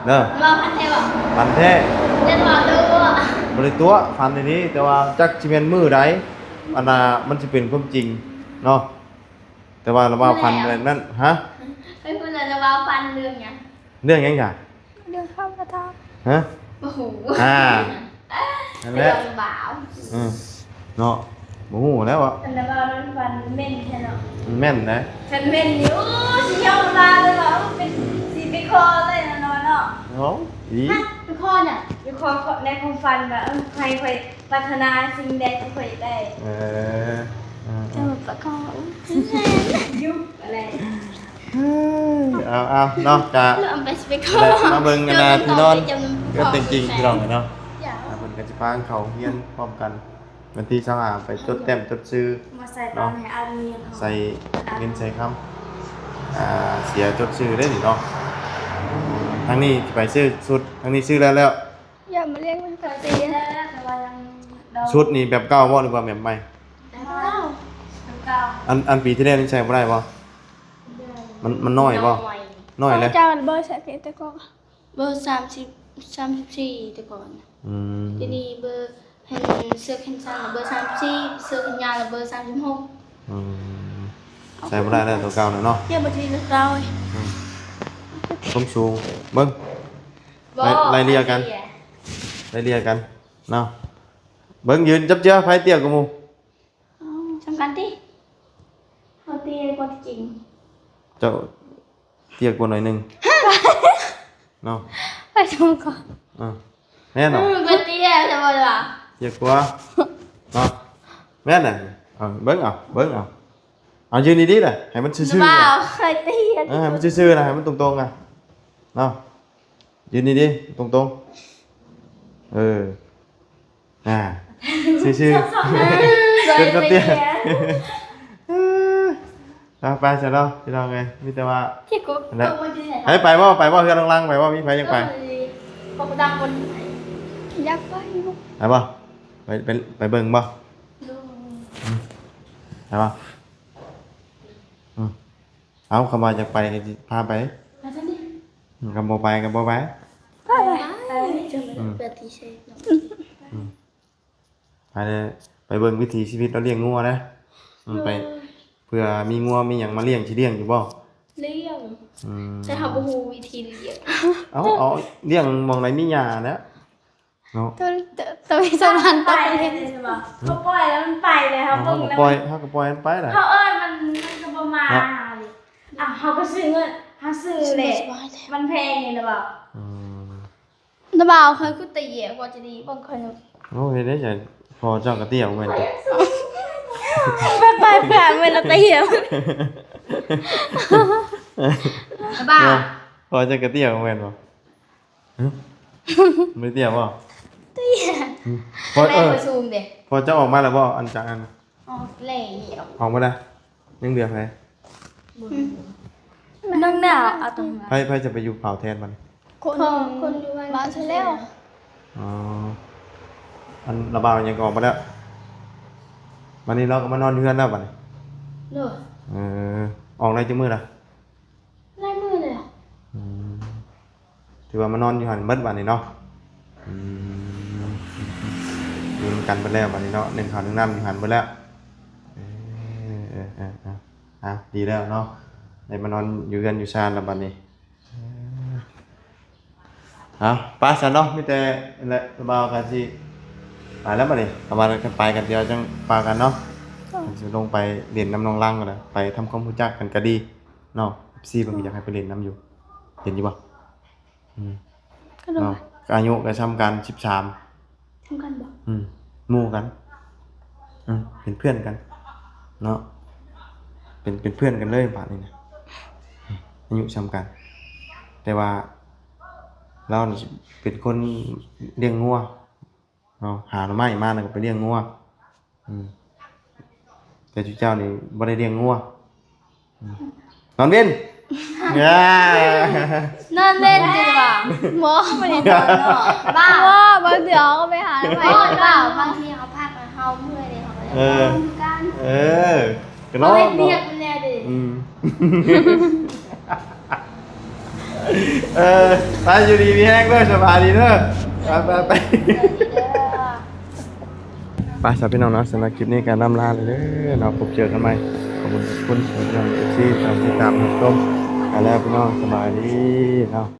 ເດີ. ລາວບ່າວຝັນແທ້ບໍ່? ຝັນແທ້. ຢ່າວ່າຕົວະ. ບໍ່ໄດ້ຕົວະ ຝັນອີ່ຫຼີ ແຕ່ວ່າຈັກຊິແມ່ນມື້ໃດ ອັນນ່າ ມັນຊິເປັນຄວາມຈິງເນາະ. ແຕ່ວ່າລາວບ່າວຝັນແບບນັ້ນ. ຮະ? ໄປພຸ້ນລະ ລາວບ່າວຝັນເລື່ອງຫຍັງ? ເລື່ອງຫຍັງຈະ? ເລື່ອງຄຳກະທາ. ຮະ? ບໍ່ຮູ້. ອ່າ ນັ້ນແຫຼະ ເລື່ອງບ່າວ. ເອີ ເນາະ ບໍ່ຮູ້ແລ້ວ. ອັນລາວບ່າວນອນຝັນແມ່ນແທ້ເນາະ. ມັນແມ່ນໄດ໋. ຄັນແມ່ນນີ້ ໂອ້ ຊິຍອມລາເລີຍວ່າເປັນ ຊິໄປຂໍເລີຍນະເນາະ. ເອົາ ອີ ຮະ? ໄປຂໍຫຍັງ? ໄປຂໍໃນຄວາມຝັນວ່າ ເອີ ໃຫ້ຂ້ອຍ ປາດຖະໜາສິ່ງໃດທີ່ຂ້ອຍຢາກໄດ້. ເອີ ເອີ ເອີ ເຈົ້າປະກອບ ຢຸບອະໄລ. ເອີ ເອົາ ເອົາເນາະ ກະ ເອົາໄປ ຊິໄປຂໍ ມາເບິ່ງອັນນ່າ ທີ່ນອນ ເຮືອນຕົວຈິງ ພີ່ນ້ອງເນາະ. ເພິ່ນກະຊິພາເຂົ້າໂຮງຮຽນພ້ອມກັນ ວັນທີຊາວຫ້າ ໄປຈົດແຕ້ມຈົດຊື່ເນາະ ໃສ່ເງິນໃສ່ຄຳ ອ່າ ເສຍຈົດຊື່ເດ້ນີ້ເນາະ. ທາງນີ້ຊິໄປຊື້ຊຸດ ທາງນີ້ຊື້ແລ້ວແລ້ວ. ຢ່າມາລ້ຽງມັນກະເຕຍ. ຊຸດນີ້ແບບເກົ່າບໍ່ ຫຼືວ່າແບບໃໝ່? ແບບເກົ່າ. ອັນ ອັນປີທີ່ແລ້ວນີ້ໃສ່ບໍ່ໄດ້ບໍ່? ໄດ້. ມັນ ມັນນ້ອຍບໍ່? ນ້ອຍ. ນ້ອຍແລ້ວ. ເຈົ້າບໍ່ໃສ່ເພດແຕ່ກ່ອນ. ເບີສາມສິບ ສາມສິບສີ່ແຕ່ກ່ອນ. ອືມ. ດຽວນີ້ເບີ ເຫັນເສື້ອແຂນສັ້ນເບີສາມສິບສີ່ ເສື້ອແຂນຍາວລະເບີສາມສິບຫົກ. ອືມ. ໃສ່ບໍ່ໄດ້ແລ້ວ ຕົວເກົ່ານະເນາະ. ເຈົ້າບໍ່ຖືຕົວເກົ່າ. ອືມ. ຄວາມສູງ ເບິ່ງ ບໍ່ ໄລ່ ໄລ່ເລ່ຍກັນ ໄລ່ເລ່ຍກັນເນາະ. ເບິ່ງ ຢືນຈັບເຈື່ອ ໃຜເຕ້ຍກວ່າໝູ່? ເອົ້າ ສຳຄັນຕິ ເຮົາເຕ້ຍກວ່າທີ່ຈິງ. ເຈົ້າເຕ້ຍກວ່າໜ້ອຍໜຶ່ງເນາະ. ໄປຊົມກ່ອນ. ເອີ ແມ່ນເນາະ. ອືມ ເຕັ້ຍແຕ່ບໍ່ວ່າ ເຕ້ຍກວ່າເນາະ. ແມ່ນນະ. ເອົາ ເບິ່ງເອົາ ເບິ່ງເອົາ. ເອົາ ຢືນດີໆນະ ໃຫ້ມັນຊື່ໆນະ. ເອີ ໃຫ້ມັນຊື່ໆນະ ໃຫ້ມັນຕົງໆນະເນາະ. ຢືນດີໆ ຕົງໆ. ເອີ ອ່າ ຊື່ໆ ເປັນຄົນເຕ້ຍ. ເອີ ໄປຊະເນາະ ພີ່ນ້ອງເອີຍ ມີແຕ່ວ່າ ໃຜໄປບໍ່ ໄປບໍ່ ເຮືອນຫຼັງໆ ໄປບໍ່ ມີໃຜຢາກໄປ? ເອີ ຢາກໄປຢູ່. ໄປບໍ່? ໄປ ໄປ ໄປເບິ່ງບໍ່? ໄປບໍ່? ອືມ. ເອົ້າ ຄຳວ່າຢາກໄປກະຊິພາໄປ. ໄປຊັ້ນຕິ. ອືມ ຄຳບໍ່ໄປກະບໍ່ໄປ. ໄປ ໄປ ອືມ ໄປຕິເສດເນາະ. ອືມ ໄປເດີ ໄປເບິ່ງວິຖີຊີວິດລາວລ້ຽງງົວເດີ. ອືມ ໄປ ເພື່ອມີງົວມີຫຍັງມາລ້ຽງ ຊິລ້ຽງຢູ່ບໍ່? ລ້ຽງ. ອືມ ແຕ່ເຮົາບໍ່ຮູ້ວິທີລ້ຽງ. ເອົາ ເອົາ ລ້ຽງໝ່ອງໃດມີຫຍ້າແຫຼະ. ເນາະ ໂຕ ໂຕ ໂຕທີ່ສະຫວັນ ໂຕ ເຂົາປ່ອຍແລ້ວມັນໄປເລີຍ ເຮົາເບິ່ງແລ້ວ ເຮົາກະປ່ອຍ ເຮົາກະປ່ອຍມັນໄປລະ ເຮົາເອີ້ນມັນ ມັນກະບໍ່ ມາເນາະ ເຮົາກໍຊື້ເງິນ ເຮົາຊື້ແຫຼະ ມັນແພງນີ້ລະເວົ້າ. ອືມ ລະບ່າວເຄີຍຄືຕະເຢຍ ພໍຈະດີເບິ່ງຂ້ອຍ. ໂອ້ຍ ເຮັດໄດ້ຈັ່ງ ພໍ່ເຈົ້າກະເຕ້ຍແມ່ນຕິ? ແບບປາຍເພື່ອນແມ່ນລະຕະເຢຍ ລະບ່າວ ເນາະ ພໍ່ເຈົ້າກະເຕ້ຍແມ່ນບໍ່? ຫຶ? ບໍ່ໄດ້ເຕ້ຍບໍ່? ເຕ້ຍ. ອືມ ພໍ່ ເອີ ພໍ່ເຈົ້າອອກມາແລ້ວບໍ່? ອັນຈາກອັນ ອອກແລ້ວ. ອອກມາແລ້ວ? ຍັງເຫຼືອໃຜ? ອືມ ນັ່ງໜ້າເອົາຕົງ ໃຜ ໃຜຈະໄປຢູ່ເຝົ້າແທນບັດນີ້? ຄົນ ຄົນຢູ່ບ້ານ ບ້ານຊະແລ້ວ. ອໍ ອັນລະບ່າວຍັງກໍອອກມາແລ້ວ. ບັດນີ້ລາວກໍມານອນຢູ່ເຮືອນແລ້ວບັດນີ້? ໂດຍ. ເອີ ອອກໄດ້ຈັກມື້ລະ? ຫຼາຍມື້ແລ້ວ. ອືມ ຖືວ່າມານອນຢູ່ຫັ້ນເບິດບັດນີ້ເນາະ. ອືມ ຢູ່ນຳກັນເບິດແລ້ວບັດນີ້ເນາະ ໜຶ້ງເຂົ້າໜຶ້ງນ້ຳຢູ່ຫັ້ນເບິດແລ້ວ. ເອີ ເອີ ເອີ ເອີ ເອີ ດີແລ້ວເນາະ ໄດ້ມານອນຢູ່ເຮືອນຢູ່ຊານແລ້ວບັດນີ້. ເອີ ເອົາ ໄປຊັ້ນເນາະ ມີແຕ່ນັ້ນແຫຼະ ບ່າວກະຊິໄປແລ້ວບັດນີ້. ຖ້າວ່າກັນໄປກັນດຽວຈັ່ງວ່າກັນເນາະ. ເອີ ຊິລົງໄປຫຼິ້ນນຳນ້ອງລັງກັນແຫຼະ ໄປທຳຄວາມຮູ້ຈັກກັນກະດີເນາະ. ເອັຟຊີເພິ່ນກໍຢາກໃຫ້ໄປຫຼິ້ນນຳຢູ່ ເຫັນຢູ່ບໍ່? ອືມ ກະໂດນ ເນາະ ອາຍຸກໍສ່ຳກັນ ສິບສາມ. ສ່ຳກັນບໍ່? ອືມ ໝູ່ກັນ ອືມ ເປັນເພື່ອນກັນເນາະ ເປັນ ເປັນເພື່ອນກັນເລີຍບາດນີ້ນະ. ອືມ ອາຍຸສ່ຳກັນ ແຕ່ວ່າລາວນີ້ເປັນຄົນລ້ຽງງົວ ເນາະ ຫາໜໍ່ໄມ້ມາແລ້ວກໍໄປລ້ຽງງົວ. ອືມ ແຕ່ຈຸເຈົ້ານີ້ບໍ່ໄດ້ລ້ຽງງົວ. ອືມ ນອນເວັນ. ນອນເວັນຕິວ່າ? ບໍ່ ບໍ່ໄດ້ນອນເນາະ ບ້າ ບໍ່ ບາງເທື່ອເຮົາກໍໄປຫາໜໍ່ໄມ້ ບໍ່ ບ້າ ບາງທີເຮົາພັກ ເຮົາເມື່ອຍເດ ເຮົາກໍ ເອີ ນອນຄືກັນ. ເອີ ກໍນອນ ເຮັດວຽກຫັ້ນແຫຼະເດ. ອືມ ເອີ ໄປ ຢູ່ດີມີແຮງເດີ ສະບາຍດີເດີ ໄປ ໄປ ໄປ. ໄປຊະພີ່ນ້ອງເນາະ ສຳລັບຄລິບນີ້ກໍລ່ຳລາເລີຍເດີເນາະ ພົບເຈີກັນໃໝ່. ຂອບຄຸນ ຂອບຄຸນພີ່ນ້ອງເອັຟຊີທີ່ຕິດຕາມຮັບຊົມ. ໄປແລ້ວພີ່ນ້ອງ ສະບາຍດີເນາະ.